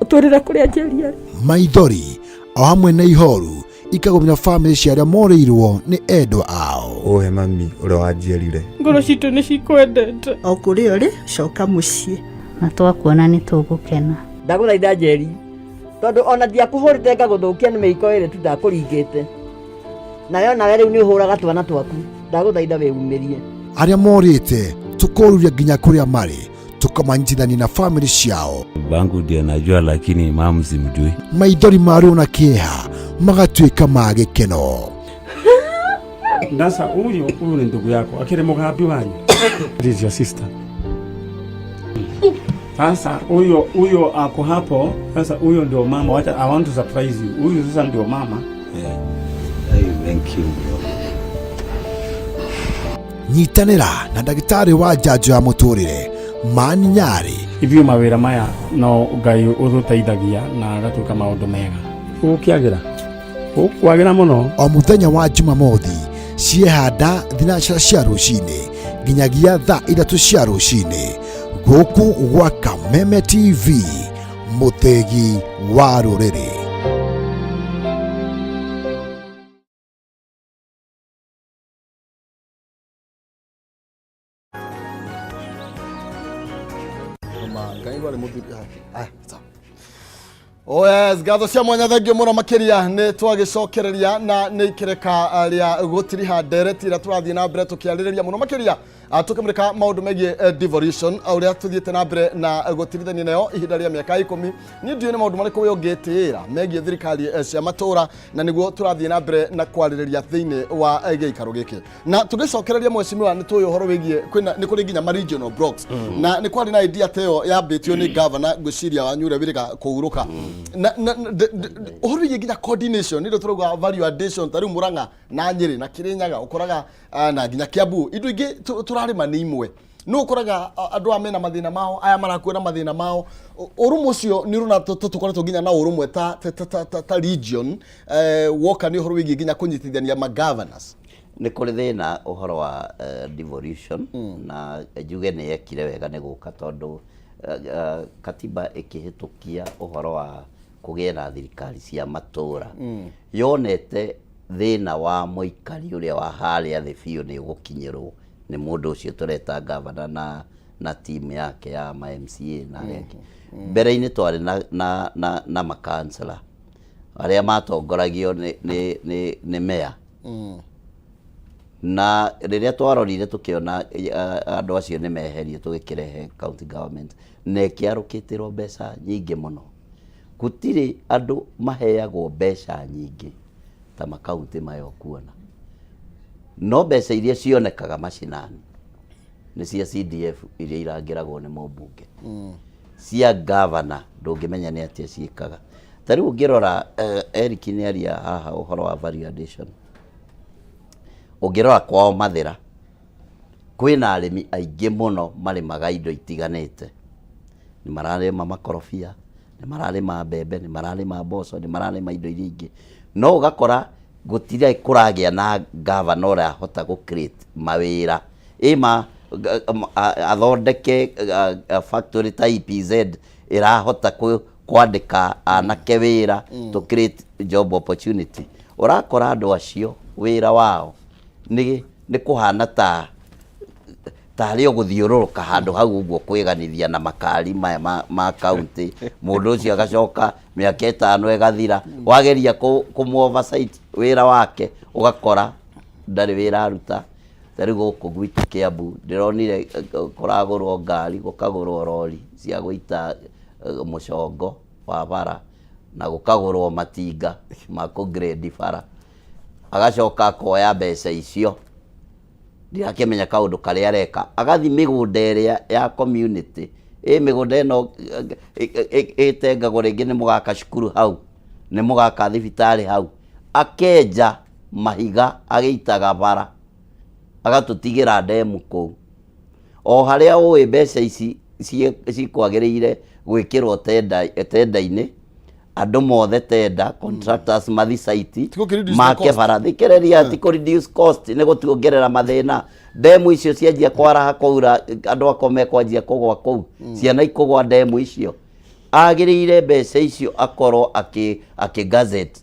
[SPEAKER 11] ũtwĩrĩre kũrĩa njeri arĩ.
[SPEAKER 10] Maithori o hamwe na ihoru ikagũmĩra bamĩrĩ cia arĩa morĩirwo nĩ endwa ao.
[SPEAKER 13] Ũhe mami ũrĩa wanjiarire.
[SPEAKER 11] Ngoro citũ nĩ cikwendete.
[SPEAKER 12] O kũrĩa ũrĩ, coka mũciĩ.
[SPEAKER 14] Na twakuona nĩ tũgũkena.
[SPEAKER 12] Ndagũthaitha Njeri, tondũ ona ndiakũhũrĩte ngagũthũkia nĩ mĩiko ĩrĩ tu ndakũringĩte nayo, nawe rĩu nĩ ũhũraga twana twaku. Ndagũthaitha wĩumĩrie.
[SPEAKER 10] Arĩa morĩte tũkoruria nginya kũrĩa marĩ. Tũkamanyitithania na bamĩrĩ ciao.
[SPEAKER 15] Bangu ndiye najua, lakini mamu simjui.
[SPEAKER 10] Maithori ma ruo na kĩeha magatuĩka ma gĩkeno.
[SPEAKER 9] Sasa huyu huyu ni ndugu yako, akiri mugambi wanyu. This is your sister. Sasa huyo huyo ako hapo. Sasa huyo ndio mama. Wacha, I want to surprise you. Huyu sasa ndio mama.
[SPEAKER 15] Yeah. Hey, thank you bro.
[SPEAKER 10] Nyitanĩra na ndagĩtarĩ wa njanjo ya mũtũrĩre Mani Nyarĩ.
[SPEAKER 9] Ithuĩ mawĩra maya no Ngai ũtũteithagia na agatuĩka maũndũ mega. Gũkĩagĩra gũkwagĩra mũno.
[SPEAKER 10] O mũthenya wa Jumamothi ciehanda thinacara cia rũcinĩ nginyagia thaa 3 cia rũcinĩ gũkũ gwa Kameme TV, mũthĩgi wa rũrĩrĩ.
[SPEAKER 2] Ma, Ngai warĩ mũthuri. Ah, sawa. Oh yes, ngatho cia mwanya, thengio mũno makĩria. Nĩ twagĩcokereria na nĩ ikereka rĩa gũtiriha ndereti ĩrĩa tũrathiĩ na mbere tũkĩarĩrĩria mũno makĩria, tũkĩmũrĩka maũndũ megiĩ devolution, ũrĩa tũthiĩte na mbere na gũtirithania nayo ihinda rĩa mĩaka 10. Niĩ ndiũĩ nĩ maũndũ marĩkũ we ũngĩtĩĩra megiĩ thirikari cia matũũra, na nĩguo tũrathiĩ na mbere na kwarĩrĩria thĩinĩ wa gĩikaro gĩkĩ. Na tũgĩcokereria, mheshimiwa, nĩ tũĩ ũhoro wĩgiĩ kwĩna nĩ kũrĩ nginya ma regional blocks, na nĩ kwarĩ na idea ta ĩyo yambĩtio nĩ governor, ngwĩciria wanyu ũrĩa wĩrĩga kũhurũka, na ũhoro wĩgiĩ nginya coordination, nĩ tũrauga value addition, ta rĩu Murang'a na Nyĩrĩ na Kĩrĩnyaga ũkoraga, na nginya Kiambu, indo ingĩ tũrarĩma nĩ imwe, no ũkoraga andũ aya mena mathĩna mao, aya marakuona mathĩna mao. Ũrũmwe ũcio nĩ ũrona tũkoretwo nginya na ũrũmwe ta region, woka nĩ ũhoro wĩgiĩ nginya kũnyitithania ma governors.
[SPEAKER 1] Nĩ kũrĩ thĩna ũhoro wa devolution, na njuge nĩ yekire wega nĩ gũka, tondũ katiba ĩkĩhĩtũkia ũhoro wa kũgĩe na thirikari cia matũũra, yonete thĩna wa mũikari ũrĩa wa harĩa thĩ biũ nĩ ũgũkinyĩrwo nĩ mũndũ ũcio tũreta gavana na team yake ya ma MCA na arĩa angĩ. Mbere-inĩ twarĩ na makansela arĩa matongoragio nĩ meya, na rĩrĩa twarorire tũkĩona andũ acio nĩ meherio, tũgĩkĩrehe county government na ĩkĩarũkĩtĩrwo mbeca nyingĩ mũno. Gũtirĩ andũ maheagwo mbeca nyingĩ ta makaunti maya ũkuona, no mbeca iria cionekaga macinani nĩ cia CDF iria irangĩragwo nĩ mũmbunge. Cia gavana ndũngĩmenya nĩ atĩa ciĩkaga. Ta rĩu ũngĩrora, Eric nĩ aria haha ũhoro wa value addition. Ũngĩrora kwao Mathĩra kwĩna arĩmi aingĩ mũno marĩmaga indo itiganĩte, nĩ mararĩma makorobia, nĩ mararĩma mbembe, nĩ mararĩma mboco, nĩ mararĩma indo iria ingĩ, no ũgakora gũtirĩ kũragĩa na gavana ũrahota gũ create mawĩra ĩma athondeke factory ta EPZ ĩrahota kwandĩka anake wĩra, to create job opportunity. Ũrakora andũ acio wĩra wao nĩ kũhana ta tarĩ o gũthiũrũrũka handũ hau ũguo, kwĩganithia na makari maya ma county. Mũndũ ũcio agacoka mĩaka 5 ĩgathira, wageria kũmũ oversight wĩra wake ũgakora ndarĩ wĩra aruta. Ta rĩu gũkũ gwitũ Kiambu ndĩronire kũragũrwo ngari, gũkagũrwo rori cia gũita mũcongo wa bara, na gũkagũrwo matinga ma kũ grade bara, agacoka akoya mbeca icio, ndirakĩmenya kaũndũ karĩa areka, agathi mĩgũnda ĩrĩa ya community, ĩ mĩgũnda ĩno ĩtengagwo rĩngĩ nĩ mũgaka cukuru hau, nĩ mũgaka thibitarĩ hau, akenja mahiga agĩitaga bara, agatũtigĩra ndemu kũu o harĩa ũĩ mbeca ici cikwagĩrĩire gwĩkĩrwo tenda-inĩ, andũ mothe tenda, contractors mathi site
[SPEAKER 2] Ti gũkĩ-reduce the
[SPEAKER 1] make
[SPEAKER 2] cost.
[SPEAKER 1] Bara thikĩrĩria, ti kũ reduce cost, nĩ gũtuongerera mathĩna. Ndemu icio cianjia kwaraha kwaura, andũ akwa mekwanjia kũgwa kũu, ciana ikũgwa ndemu icio. Agĩrĩire mbeca icio akorwo akĩ gazette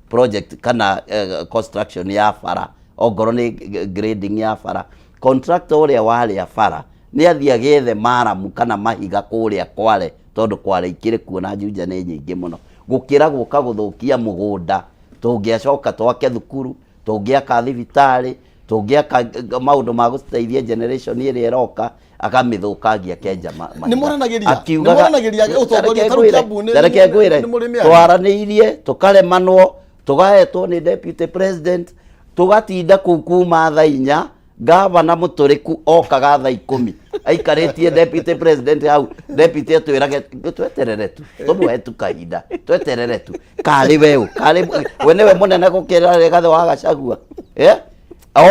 [SPEAKER 1] project kana construction ya bara, ongorwo nĩ grading ya bara. Contractor ũrĩa warĩa bara nĩ athiĩ agethe maramu kana mahiga kũrĩa Kware, tondũ Kware ikĩrĩ kuo na Juja nĩ nyingĩ mũno, gũkĩra gũka gũthũkia mũgũnda. Tũngĩacoka twake thukuru, tũngĩaka thibitarĩ, Tũngĩaka maũndũ ma gũteithia generation ĩrĩa ĩroka, akamĩthũkangia akenja mahiga.
[SPEAKER 2] Nĩ mwaranagĩria?
[SPEAKER 1] Akiugaga-
[SPEAKER 2] Nĩ mwaranagĩria ũtongoria
[SPEAKER 1] Reke
[SPEAKER 2] ta rĩu
[SPEAKER 1] ngwĩre,
[SPEAKER 2] Kiambu
[SPEAKER 1] reke ngwĩre,
[SPEAKER 2] nĩ mũrĩ mĩario?
[SPEAKER 1] twaranĩirie tũkaremanwo, tũgaetwo nĩ deputy president, tũgatinda kũu kuma thaa 4. Gavana mũtũrĩku okaga thaa 10, aikarĩtie deputy president hau. Deputy atwĩrage tweterere tu, tũmũhe tu kahinda, tweterere tu. Karĩ weũ, karĩ we nĩwe mũnene gũkĩra Rigathĩ wa Gachagua, eh?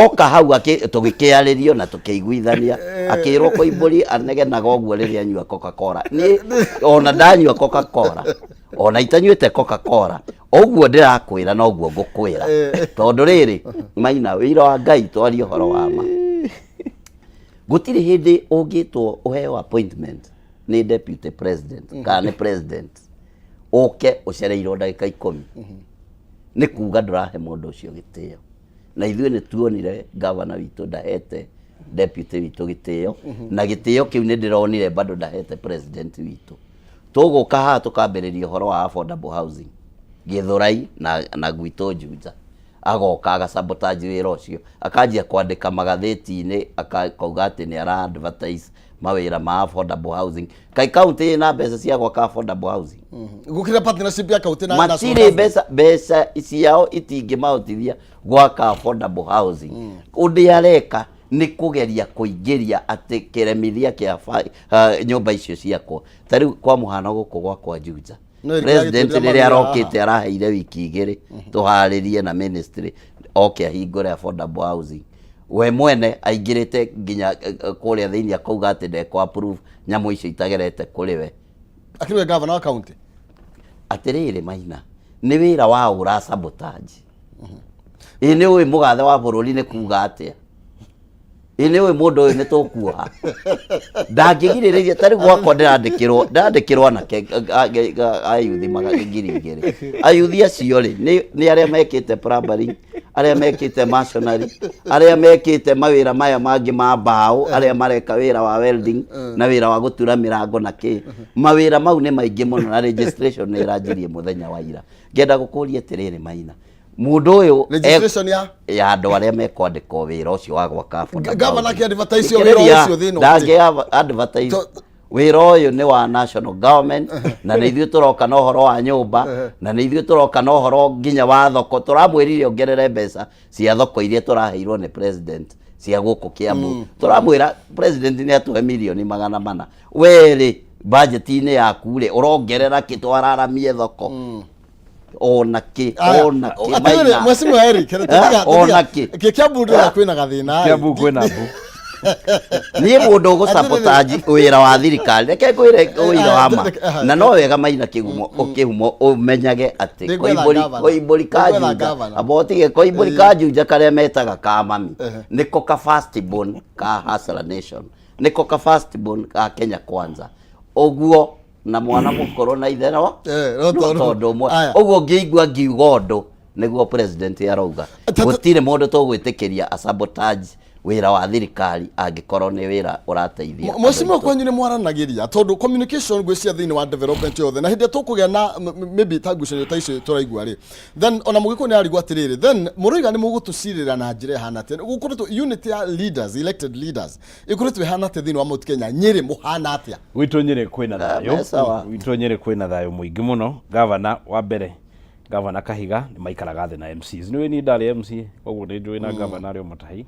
[SPEAKER 1] Oka hau tũgĩkĩarĩrio na tũkĩiguithania, akĩrwo Koimbũri anegenaga ũguo rĩrĩa anyua Coca-Cola. Niĩ ona ndanyua Coca-Cola, ona itanyuĩte Coca-Cola, ũguo ndĩrakwĩra noguo ngũkwĩra, tondũ rĩrĩ, Maina, wĩira wa Ngai, twarie ũhoro wa ma, gũtirĩ hĩndĩ ũngĩtwo ũheo appointment nĩ deputy president kana nĩ president, ũke ũcereirwo ndagĩka 10. Nĩ kuga ndũrahe mũndũ ũcio gĩtĩo. Na ithuĩ nĩ tuonire gavana witũ ndahete deputy witũ gĩtĩo, na gĩtĩo kĩu nĩ ndĩronire bado ndahete president witũ. Tũgũka haha tũkambĩrĩria ũhoro wa affordable housing Gĩthũrai na gwitũ Juja, agoka agasabotage wĩra ũcio, akanjia kwandĩka magathĩti-inĩ, akauga atĩ nĩ ara advertise mawĩra ma affordable housing. Kaĩ kaunti ĩna mbeca cia gwaka affordable housing?
[SPEAKER 2] Gukira partnership ya kaunti na national
[SPEAKER 1] Matirĩ
[SPEAKER 2] government.
[SPEAKER 1] mbeca ciao itingĩmahotithia gwaka affordable housing. Ũndũ areka nĩ kũgeria kũingĩria atĩ kĩremithia kĩa nyũmba icio ciakwo. Ta rĩu kwa mũhano gũkũ gwakwa Juja,
[SPEAKER 2] No, ĩrĩa
[SPEAKER 1] president
[SPEAKER 2] ĩrĩa
[SPEAKER 1] rĩrĩa
[SPEAKER 2] mawĩra
[SPEAKER 1] arokĩte araheire wiki 2 tũharĩrie na ministry oke ahingũre affordable housing. We mwene aingĩrĩte nginya kũrĩa thĩinĩ akauga atĩ ndekũ approve nyamũ icio itagerete kũrĩ we.
[SPEAKER 2] Akĩrĩ we governor wa county.
[SPEAKER 1] Atĩrĩrĩ Maina, nĩ wĩra wa ũra sabotage. Ĩ nĩ ũĩ mũgathe wa bũrũri nĩ kuga atĩa? Ĩ nĩ ũĩ mũndũ ũyũ nĩ tũkuoha, ndangĩgirĩrĩria. Ta rĩu gwakwa ndĩrandĩkĩrwo anake ayuthi 2000. Ayuthi acio rĩ, nĩ arĩa mekĩte plumbering, arĩa mekĩte masonry, arĩa mekĩte mawĩra maya mangĩ ma mbaũ, arĩa mareka wĩra wa welding na wĩra wa gũtura mĩrango na kĩ. Mawĩra mau nĩ maingĩ mũno, na registration nĩ ĩranjirie mũthenya wa ira. Ngenda gũkũria atĩrĩrĩ Maina, mũndũ ũyũ
[SPEAKER 2] Registration ya
[SPEAKER 1] ya andũ arĩa mekwandĩkwo wĩra ũcio wa gwaka affordable
[SPEAKER 2] Gavana
[SPEAKER 1] housing.
[SPEAKER 2] akĩ-advertise wĩra
[SPEAKER 1] Thikĩrĩria,
[SPEAKER 2] ũcio thĩna ũtĩ.
[SPEAKER 1] ndangĩ advertise wĩra ũyũ nĩ wa national government, na nĩ ithuĩ tũroka na ũhoro wa nyũmba, na nĩ ithuĩ tũroka na ũhoro nginya wa thoko. Tũramwĩrire ongerere mbeca cia thoko iria tũraheirwo nĩ president cia gũkũ Kiambu. Tũramwĩra president nĩ atũhe mirioni 400. Werĩ budget-inĩ yaku rĩ, ũrongerera kĩ twararamie thoko ona kĩ?
[SPEAKER 2] Aya,
[SPEAKER 1] Ona kĩ,
[SPEAKER 2] atĩrĩrĩ,
[SPEAKER 1] Maina?
[SPEAKER 2] Mheshimiwa Eric,
[SPEAKER 1] Ona kĩ?
[SPEAKER 2] Kiambu ndĩrona kwĩna gathĩna.
[SPEAKER 3] Kiambu kwĩna mbu.
[SPEAKER 1] Niĩ mũndũ ũgũsabotage wĩra wa thirikari, reke ngwĩre ũira wa ma, na no wega Maina kĩgumo ũkĩhumo ũmenyage atĩ
[SPEAKER 2] Nĩngwetha
[SPEAKER 1] Koimbũri
[SPEAKER 2] governor.
[SPEAKER 1] Koimbũri
[SPEAKER 2] Nĩngwetha
[SPEAKER 1] kanjunja
[SPEAKER 2] governor.
[SPEAKER 1] amba ũtige Koimbũri kanjunja karĩa metaga ka mami, nĩko ka first born ka Hustler Nation, nĩko ka first born ka Kenya Kwanza ũguo, na mwana mũkũrũ na ithe no
[SPEAKER 2] no
[SPEAKER 1] no
[SPEAKER 2] tondũ
[SPEAKER 1] tondũ ũmwe.
[SPEAKER 2] Aya.
[SPEAKER 1] Ũguo ngĩigua ngiuga ũndũ nĩguo president arauga, gũtirĩ mũndũ tũgwĩtĩkĩria a sabotage wĩra wa thirikari angĩkorwo nĩ wĩra ũrateithia andũ
[SPEAKER 2] Mheshimiwa,
[SPEAKER 1] aitũ.
[SPEAKER 2] Kwanyu nĩ mwaranagĩria? Tondũ communication ngwĩciria thĩinĩ wa development yothe, na hĩndĩ ĩrĩa tũkũgĩa na maybe ta ngucanio ta icio tũraigua rĩ, then ona mũgĩkũyũ nĩ arigwo atĩrĩrĩ, then mũroiga nĩ mũgũtũcirĩra na njĩra ĩhana atĩa? Gũkoretwo unity ya leaders, elected leaders, ĩkoretwo ĩhana atĩa thĩinĩ wa Mount Kenya? Nyĩrĩ mũhana atĩa?
[SPEAKER 3] Gwitũ Nyĩrĩ kwĩna thayũ.
[SPEAKER 1] Me sawa.
[SPEAKER 3] Gwitũ Nyĩrĩ kwĩna thayũ mũingĩ mũno. Gavana wa mbere, gavana Kahiga, nĩ maikaraga thĩ na MCs. Nĩ niĩ ndarĩ MC, koguo nĩ njũĩ, na gavana arĩ o Mutahi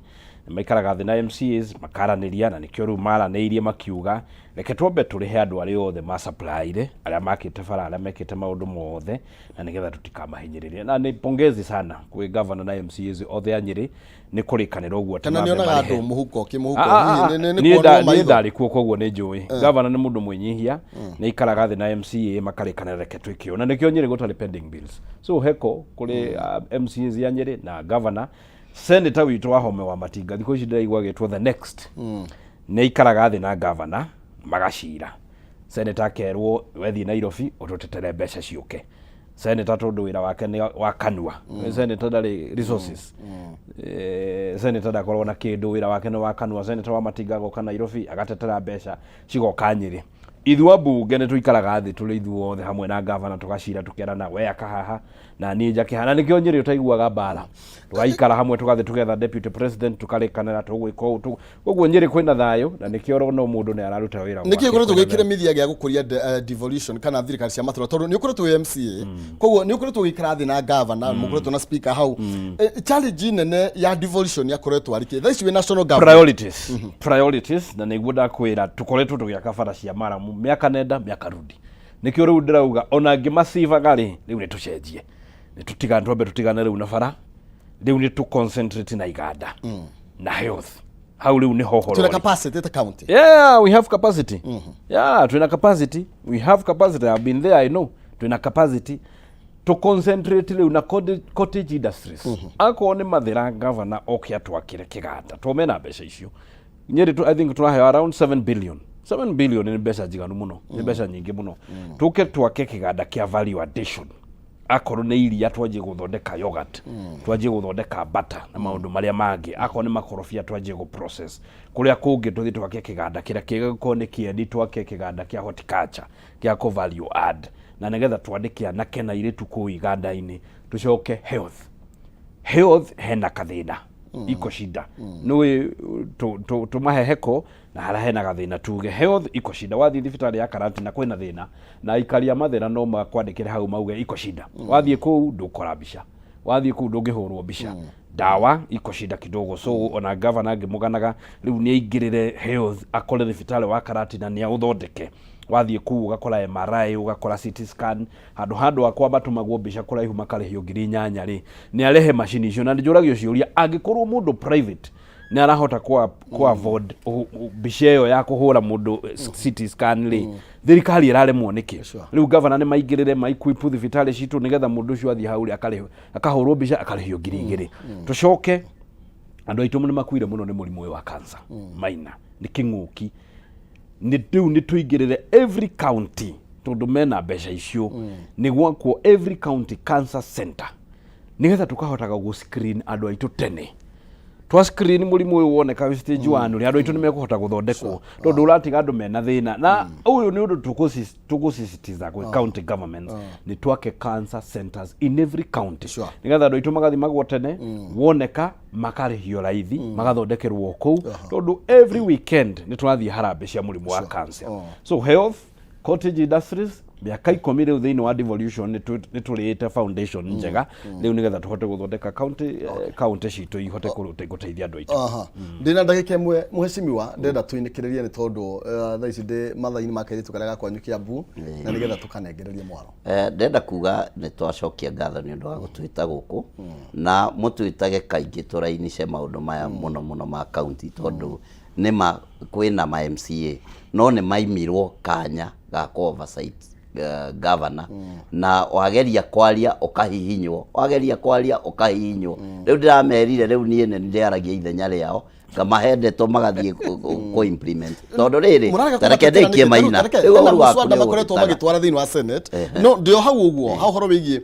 [SPEAKER 3] nĩ maikaraga thĩ na MCs makaranĩria, na nĩkĩo rĩu maranĩirie makiuga reke twambe tũrĩhe andũ arĩa othe ma supplyire, arĩa makĩte bara, arĩa mekĩte maũndũ mothe, na nĩgetha tũtikamahinyĩrĩrie. Na nĩ pongezi sana kwĩ gavana na MCs othe a Nyĩrĩ nĩ kũrĩkanĩra ũguo atĩ
[SPEAKER 2] Kana
[SPEAKER 3] mambe
[SPEAKER 2] nĩonaga
[SPEAKER 3] marĩhe.
[SPEAKER 2] andũ mũhuko kĩmũhuko?
[SPEAKER 3] Ah, ah,
[SPEAKER 2] Hihi nĩ
[SPEAKER 3] niĩ
[SPEAKER 2] kuonwo
[SPEAKER 3] niĩ
[SPEAKER 2] maitho?
[SPEAKER 3] ndarĩ kuo, koguo nĩ njũĩ gavana nĩ mũndũ mwĩnyihia, nĩ aikaraga thĩ na MCA makarĩkanĩra reke twĩke ũũ, na nĩkĩo Nyĩrĩ gũtarĩ pending bills. So heko kũrĩ MCAs ya Nyĩrĩ na gavana. Senator witũ wa Home wa Matinga, thikũ ici ndĩraigua agĩtwo the next, nĩ aikaraga thĩ na gavana magacira. Senator akerwo wethiĩ Nairobi ũtũtetere mbeca ciũke. Senator tondũ wĩra wake nĩ wa kanua, senator ndarĩ resources. Senator ndakoragwo na kĩndũ, wĩra wake nĩ wa kanua. Senator wa Matinga agoka Nairobi agatetera mbeca cigoka Nyĩrĩ. Ithuĩ ambunge nĩ tũikaraga thĩ tũrĩ ithuothe hamwe na ngavana tũgacira tũkerana we aka haha na niĩ njake haha na nĩkĩo Nyĩrĩ ũtaiguaga mbara tũgaikara hamwe tũgathiĩ tũgetha deputy president tũkarĩkanĩra tũgwĩka ũũ koguo Nyĩrĩ kwĩna thayũ na nĩkĩo ũrona mũndũ nĩ araruta wĩra
[SPEAKER 2] nĩkĩ
[SPEAKER 3] gwake
[SPEAKER 2] ũkoretwo
[SPEAKER 3] kwĩna
[SPEAKER 2] gä kĩremithia gĩa gũkũria devolution kana thirikari cia matũra tondũ nĩ ũkoretwo wĩ MCA koguo nĩ ũkoretwo ũgĩikara thĩ na gavana mũkoretwo na speaker hau challenge nene ya devolution yakoretwo arĩ kĩ thaa ici wĩ national government
[SPEAKER 3] priorities priorities na nĩguo ndakwĩra tũkoretwo tũgĩaka bara cia maramu mĩaka nenda mĩaka rudi nĩkĩo rĩu ndĩrauga ona ngĩmacibaga rĩ rĩu nĩ tũcenjie nĩ tũtigane twambe tũtigane rĩu na bara rĩu nĩ tũ concentrate na iganda na health hau rĩu nĩho ũhoro
[SPEAKER 2] twĩna
[SPEAKER 3] ũrĩ.
[SPEAKER 2] capacity ta county
[SPEAKER 3] Yeah, we have capacity. Yeah, twina capacity. We have capacity. I've been there, I know. Twina capacity to concentrate rĩu na cottage industries. Akorwo nĩ mathĩra governor oke atwakĩre kĩganda. To mena mbeca icio. Nyeri tu, I think tũraheo around 7 billion. 7 billion nĩ mbeca njiganu mũno. Nĩ mbeca nyingĩ mũno. Tũke twake kĩganda kĩa value addition. Akorwo nĩ iria twanjie gũthondeka yogurt, twanjie gũthondeka butter na maũndũ marĩa mangĩ. Akorwo nĩ makorobia twanjie gũ process. Kũrĩa kũngĩ tũthiĩ twake kĩganda kĩrĩa kĩngĩkorwo nĩ kĩeni twake kĩganda kĩa horticulture kĩa kũ value add na nĩgetha twandĩke anake na airĩtu kũu iganda-inĩ. Tũcoke health. Health hena kathĩna iko shida nĩũĩ tũmahe heko na harĩa hena gathĩna tuge health iko shida. Wathiĩ thibitarĩ ya Karatina kwĩna thĩna na aikari a Mathĩra no makwandĩkĩre hau mauge iko shida. Wathiĩ kũu ndũkora mbica, wathiĩ kũu ndũngĩhũrwo mbica, ndawa iko shida kidogo. So ona gavana ngĩmũganaga rĩu nĩ aingĩrĩre health akore thibitarĩ wa Karatina nĩ aũthondeke. Wathiĩ kũu ũgakora MRI, ũgakora CT scan, handũ handũ akwa matũmagwo mbica kũraihu makarĩhio 8,000 rĩ, nĩ arehe macini icio. Na njũragio ciũria, angĩkorwo mũndũ private nĩ arahota kwa afford mbica ĩyo ya kũhũra mũndũ CT scan rĩ, thirikari ĩraremwo nĩkĩ? Rĩu gavana nĩ maingĩrĩre maikuipu thibitarĩ citũ nĩgetha mũndũ ũcio athiĩ hau rĩ akahũrwo mbica akarĩhio 2,000. Tũcoke andũ aitũ nĩ makuire mũno nĩ mũrimũ ũyũ wa cancer maina nĩ kĩng'ũki nĩ rĩu nĩ tũingĩrĩre every county tondũ mena mbeca icio nĩ gwakwo every county cancer center nĩgetha tũkahotaga gũ screen andũ aitũ tene. Twa screen mũrimũ ũyũ woneka wĩ stage 1 rĩ, andũ aitũ nĩ mekũhota gũthondekwo tondũ ũratiga andũ mena thĩna. Na ũyũ nĩ ũndũ tũgũsisitiza gwĩ county governments nĩ twake cancer centers in every county nĩgetha andũ aitũ magathimagwo tene, woneka makarĩhio raithi, magathondekerwo kũu tondũ every weekend nĩ tũrathiĩ harambĩ cia mũrimũ wa cancer. So health, cottage industries, mĩaka 10 rĩu thĩinĩ wa devolution nĩ tũrĩĩte foundation njega rĩu nĩgetha tũhote gũthondeka county county citũ ihote gũteithia andũ aitũ.
[SPEAKER 2] Aha. Ndĩna ndagĩka ĩmwe mũhecimiwa, ndĩrenda tũinĩkĩrĩrie nĩ tondũ thaa ici ndĩ mathaa-inĩ ma kairĩtu karĩa gakwanyu Kiambu na nĩgetha tũkanengererie mwaro.
[SPEAKER 1] Ndĩrenda kuga nĩ twacokia ngatho nĩ ũndũ wa gũtwĩta gũkũ na mũtwĩtage kaingĩ tũrainice maũndũ maya mũno mũno ma county tondũ nĩ ma kwĩna ma MCA no nĩ maimirwo kanya ga kũ oversight governor na wageria kwaria ũkahihinywo, wageria kwaria ũkahihinywo. Rĩu ndĩramerire rĩu niĩ nĩ ndĩaragia ithenya rĩao ngamahe ndeto magathiĩ kũ implement tondũ rĩrĩ
[SPEAKER 2] Mũrarega
[SPEAKER 1] ta reke
[SPEAKER 2] kũmatetera
[SPEAKER 1] ndĩkie
[SPEAKER 2] nĩkĩ?
[SPEAKER 1] maina
[SPEAKER 2] Tareke,
[SPEAKER 1] rĩu
[SPEAKER 2] hena
[SPEAKER 1] ũhoro waku
[SPEAKER 2] mũswada
[SPEAKER 1] nĩ
[SPEAKER 2] makoretwo
[SPEAKER 1] ũgũtara.
[SPEAKER 2] magĩtwara thĩinĩ wa Senate no ndĩo hau ũguo hau ũhoro wĩgiĩ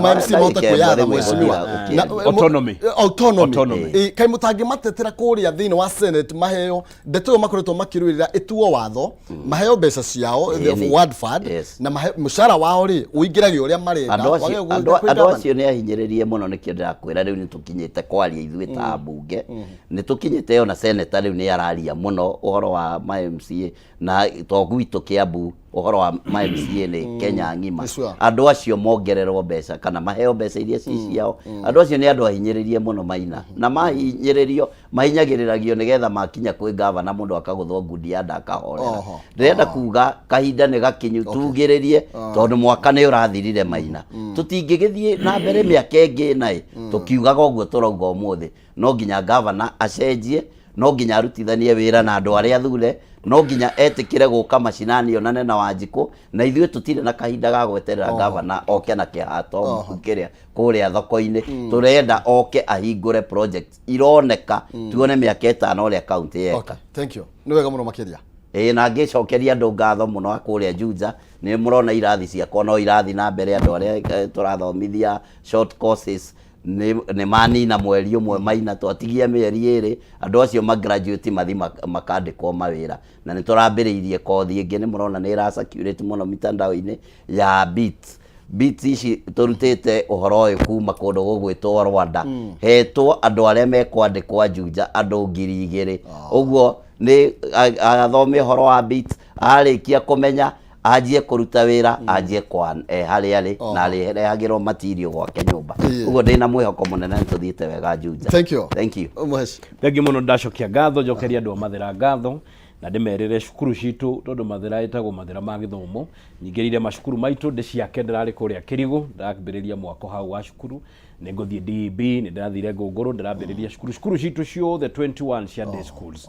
[SPEAKER 2] ma MC
[SPEAKER 1] ndagĩka
[SPEAKER 2] mahote
[SPEAKER 1] ĩmwe
[SPEAKER 2] kwĩyatha
[SPEAKER 1] rĩu
[SPEAKER 2] mheshimiwa.
[SPEAKER 1] ĩgũthira
[SPEAKER 2] Na,
[SPEAKER 1] ũkĩaria.
[SPEAKER 3] Autonomy.
[SPEAKER 2] Autonomy.
[SPEAKER 3] Autonomy.
[SPEAKER 2] Kaĩ mũtangĩmatetera kũrĩa thĩinĩ wa Senate maheo ndeto ĩyo makoretwo makĩrũĩrĩra ĩtuo watho, maheo mbeca ciao the ward fund na mahe mũcara wao rĩ ũingĩrage ũrĩa marenda
[SPEAKER 1] Andũ
[SPEAKER 2] wage
[SPEAKER 1] acio
[SPEAKER 2] gũthiĩ
[SPEAKER 1] andũ
[SPEAKER 2] kwĩ
[SPEAKER 1] andũ
[SPEAKER 2] governor.
[SPEAKER 1] acio nĩ ahinyĩrĩrie mũno nĩkĩo ndĩrakwĩra rĩu nĩ tũkinyĩte kwaria ithuĩ ta ambunge nĩ tũkinyĩte ona senator rĩu nĩ araria mũno ũhoro wa ma MCA na to gwitũ Kiambu ũhoro wa ma MCA nĩ Kenya ng'ima. Andũ acio mongererwo mbeca kana maheo mbeca iria ci ciao. Andũ acio nĩ andũ ahinyĩrĩrie mũno maina na mahinyĩrĩrio mahinyagĩrĩragio nĩgetha makinya kwĩ gavana mũndũ akagũthwo ngundi ya nda akahorera. Ndĩrenda kuga kahinda nĩ gakinyu tugĩrĩrie tondũ mwaka nĩ ũrathirire maina tũtingĩgĩthiĩ na mbere mĩaka ĩngĩ ĩna ĩ tũkiugaga ũguo tũrauga ũmũthĩ no nginya gavana acenjie, no nginya arutithanie wĩra na andũ arĩa athure, no nginya etĩkĩre gũka macinani onane na Wanjikũ, na ithuĩ tũtirĩ na kahinda ga gweterera gavana oke na kĩhato kĩrĩa kũrĩa thoko-inĩ. Tũrenda oke ahingũre project ironeka tuone mĩaka 5 ũrĩa county yeka.
[SPEAKER 2] Okay, thank you. Nĩ wega mũno makĩria.
[SPEAKER 1] Ĩĩ na ngĩcokeria andũ ngatho mũno a kũrĩa Juja, nĩ mũrona irathi ciakwa no irathi na mbere andũ arĩa tũrathomithia short courses. Nĩ manina mweri ũmwe maina twatigia mĩeri ĩrĩ andũ acio ma graduate mathi makandĩkwo mawĩra. Na nĩ tũrambĩrĩirie kothi ĩngĩ, nĩ mũrona nĩ ĩra circulate mũno mitandao-inĩ ya beats. Beats ici tũrutĩte ũhoro ũyũ kuma kũndũ gũgwĩtwo Rwanda. Hetwo andũ arĩa mekwandĩkwa Juja andũ 2000. Ũguo nĩ athome ũhoro wa beats, arĩkia kũmenya anjie kũruta wĩra, anjie kwa harĩa arĩ na arĩrehagĩrwo material gwake nyũmba. Ũguo ndĩna mwĩhoko mũnene nĩ tũthiĩte wega Juja.
[SPEAKER 2] Thank you.
[SPEAKER 1] Thank you.
[SPEAKER 2] Mũheci.
[SPEAKER 3] Thengiũ mũno, ndacokia ngatho, njokeria andũ a Mathĩra ngatho na ndĩmerĩre cukuru citũ, tondũ Mathĩra ĩtagwo Mathĩra ma gĩthomo. Nyingĩrĩire macukuru maitũ ndĩciake, ndĩrarĩ kũrĩa Kĩrigũ, ndĩrambĩrĩria mwako hau wa cukuru, nĩ ngũthiĩ DEB, nĩ ndĩrathire Ngũngũrũ, ndĩrambĩrĩria cukuru, cukuru citũ ciothe 21 cia day schools,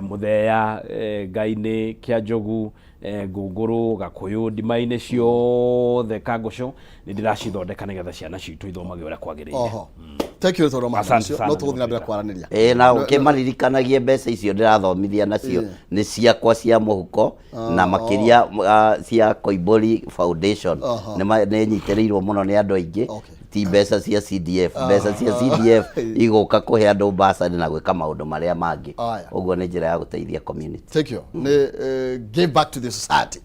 [SPEAKER 3] Mũthea, Ngainĩ, Kĩanjogu, Ngũngũrũ, Gakũyũ, Ndima-inĩ ciothe, Kangũco, nĩ ndĩracithondeka nĩgetha ciana citũ ithomage ũrĩa kwagĩrĩire.
[SPEAKER 2] Oho. Thank you tondũ
[SPEAKER 3] Asante
[SPEAKER 2] macio
[SPEAKER 3] sana
[SPEAKER 2] no tũgũthiĩ na mbere kwaranĩria.
[SPEAKER 1] Ĩĩ, na ũkĩmaririkanagie mbeca icio ndĩrathomithia nacio nĩ ciakwa cia mũhuko na makĩria cia Koimbũri Foundation. Nĩ nyitĩrĩirwo mũno nĩ andũ aingĩ. Ti mbeca cia CDF. Mbeca cia CDF igũka kũhe andũ bursary na gwĩka maũndũ marĩa mangĩ. Ũguo nĩ njĩra ya gũteithia community.
[SPEAKER 2] Thank you. Nĩ give back to the society.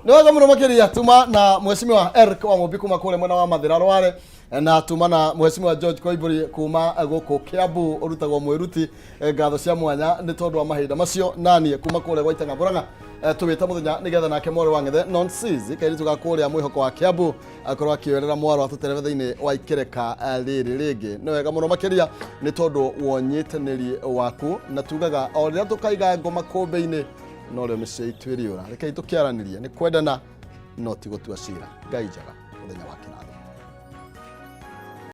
[SPEAKER 2] Nĩ wega mũno makĩria. Tuma na mheshimiwa Eric wa Mũmbi kuma kũrĩa mwena wa Mathĩra Rware, na tuma na mheshimiwa George Koimbũri kuma gũkũ Kiambu ũrutagwo mwĩruti, ngatho cia mwanya nĩ tondũ wa mahinda macio. Naniĩ kuma kũrĩa gwa Itang'a Mũrang'a tũwĩta mũthenya nĩgetha nake mwarĩ wa Ng'ethe Nonsis kairĩtu ga kũrĩa mwĩhoko wa Kiambu akorwo akĩoerera mwaro atũterebe thĩinĩ wa ikereka rĩrĩ rĩngĩ. Nĩ wega mũno makĩria nĩ tondũ wa ũnyitanĩri waku, na tugaga o rĩrĩa tũkaiga ngoma kũmbĩ-inĩ norĩo mĩciĩ itũ ĩrĩũra. Rekei tũkĩaranĩrie, nĩ kwendana no ti gũtua cira. Ngai njega, mũthenya wa kĩrathimo.